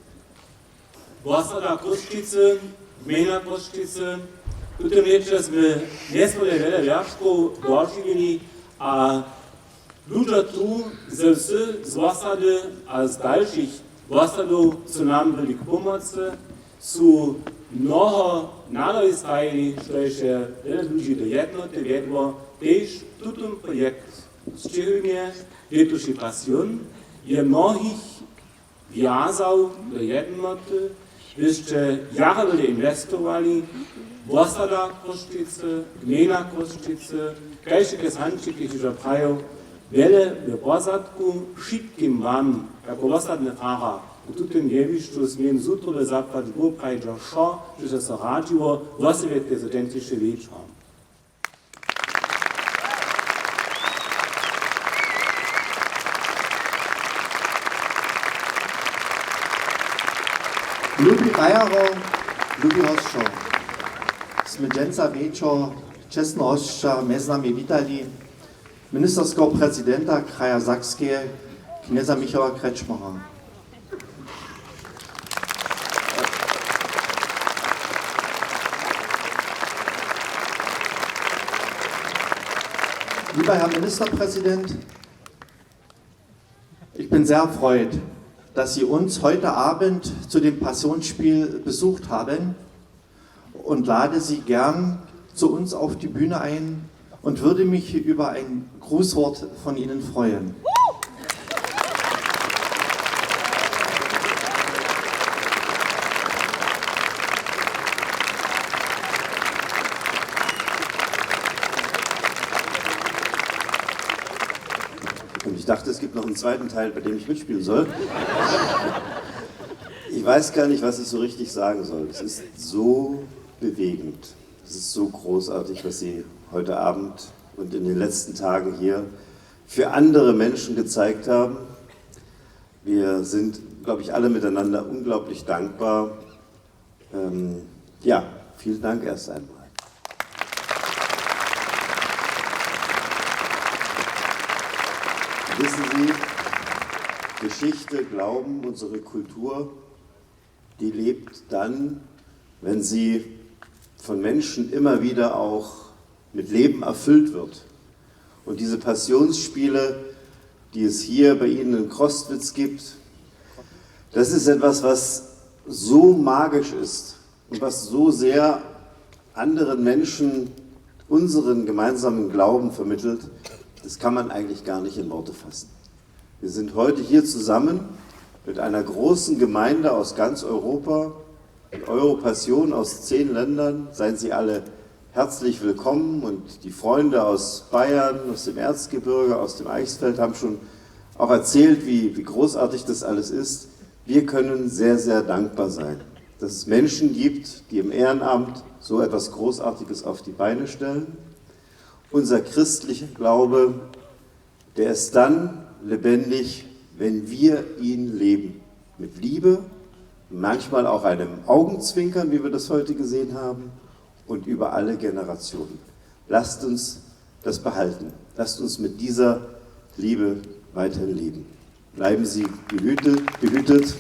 wosada Chrósćicy, gmejna Chrósćicy. W tutym lěće smy njeswójle wjele wjerškow dožiwili a ludźo tu ze wsy, z wosady a z dalšich wosadow su nam byli k pomocy, su mnoho nadohi stajili, štož je wjele ludźi do jednoty wjedło. Tež tutón projekt sćěhujmje, lětuši Passion, je mnohich wjazał do jednoty, hdyž sće jara wjele inwestowali, wosada Chrósćicy, gmejna Chrósćicy, kaž je Hanči hižo prajił, wjele w pozadku. Wšitkim wam, jako wosadny farar, w tutym jewišću směm z wutroby zapłać Bóh prajić wšo, što so radźiło, wosebje tež za dźensniši wječor. Lubi fajarow, lubi hosćo, smy dźensa wječor čestno hosća mjez nami witali, ministerskeho prezidenta kraja Sakskeje, knjeza Michała Kretschmera. Lieber Herr Ministerpräsident, ich bin sehr erfreut, dass Sie uns heute Abend zu dem Passionsspiel besucht haben und lade Sie gern zu uns auf die Bühne ein und würde mich über ein Grußwort von Ihnen freuen. Und ich dachte, es gibt noch einen zweiten Teil, bei dem ich mitspielen soll. Ich weiß gar nicht, was ich so richtig sagen soll. Es ist so bewegend. Es ist so großartig, was Sie heute Abend und in den letzten Tagen hier für andere Menschen gezeigt haben. Wir sind, glaube ich, alle miteinander unglaublich dankbar. Ähm, ja, vielen Dank erst einmal. Wissen Sie, Geschichte, Glauben, unsere Kultur, die lebt dann, wenn sie von Menschen immer wieder auch mit Leben erfüllt wird. Und diese Passionsspiele, die es hier bei Ihnen in Crostwitz gibt, das ist etwas, was so magisch ist und was so sehr anderen Menschen unseren gemeinsamen Glauben vermittelt, das kann man eigentlich gar nicht in Worte fassen. Wir sind heute hier zusammen mit einer großen Gemeinde aus ganz Europa, die Europassion aus zehn Ländern. Seien Sie alle herzlich willkommen und die Freunde aus Bayern, aus dem Erzgebirge, aus dem Eichsfeld haben schon auch erzählt, wie, wie großartig das alles ist. Wir können sehr, sehr dankbar sein, dass es Menschen gibt, die im Ehrenamt so etwas Großartiges auf die Beine stellen. Unser christlicher Glaube, der ist dann lebendig, wenn wir ihn leben. Mit Liebe, manchmal auch einem Augenzwinkern, wie wir das heute gesehen haben, und über alle Generationen. Lasst uns das behalten. Lasst uns mit dieser Liebe weiterhin leben. Bleiben Sie behütet, behütet.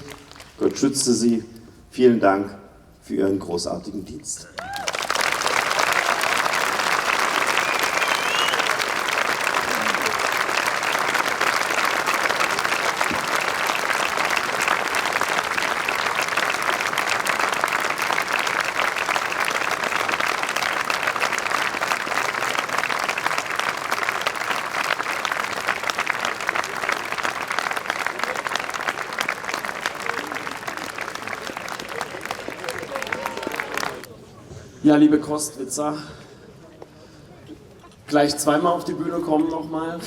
Gott schütze Sie. Vielen Dank für Ihren großartigen Dienst. Ja, liebe Crostwitzer, gleich zweimal auf die Bühne kommen nochmal,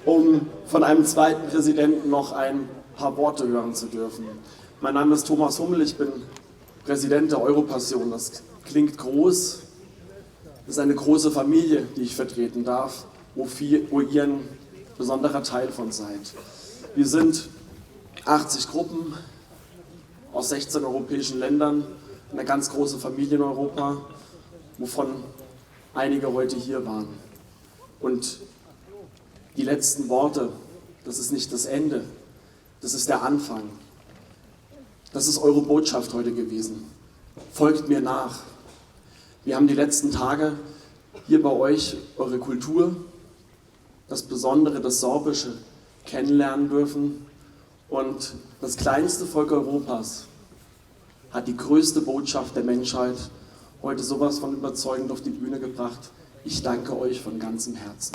um von einem zweiten Präsidenten noch ein paar Worte hören zu dürfen. Mein Name ist Thomas Hummel, ich bin Präsident der Europassion. Das klingt groß. Das ist eine große Familie, die ich vertreten darf, wo, viel, wo ihr ein besonderer Teil von seid. Wir sind achtzig Gruppen aus sechzehn europäischen Ländern, eine ganz große Familie in Europa, wovon einige heute hier waren. Und die letzten Worte, das ist nicht das Ende. Das ist der Anfang. Das ist eure Botschaft heute gewesen. Folgt mir nach. Wir haben die letzten Tage hier bei euch eure Kultur, das Besondere, das Sorbische kennenlernen dürfen. Und das kleinste Volk Europas hat die größte Botschaft der Menschheit heute sowas von überzeugend auf die Bühne gebracht. Ich danke euch von ganzem Herzen.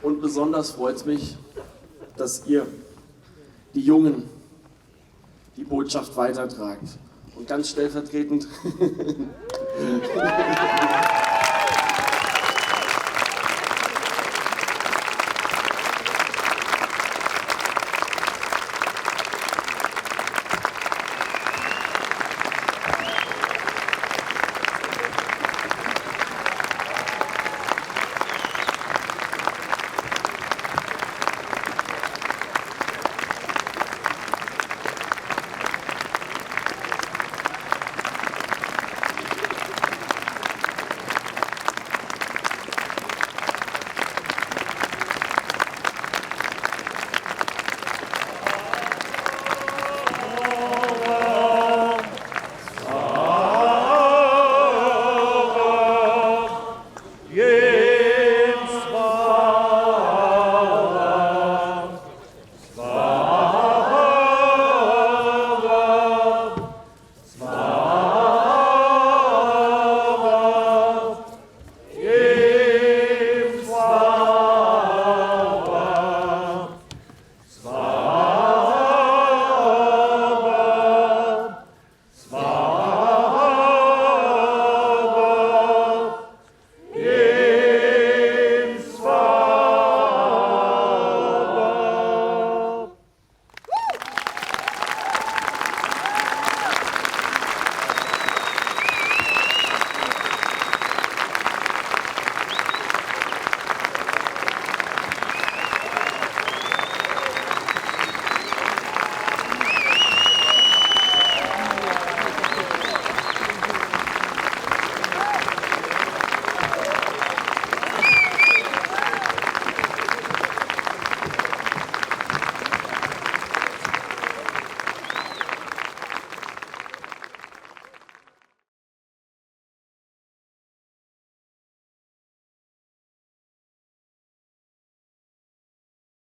Und besonders freut es mich, dass ihr, die Jungen, die Botschaft weitertragt. Und ganz stellvertretend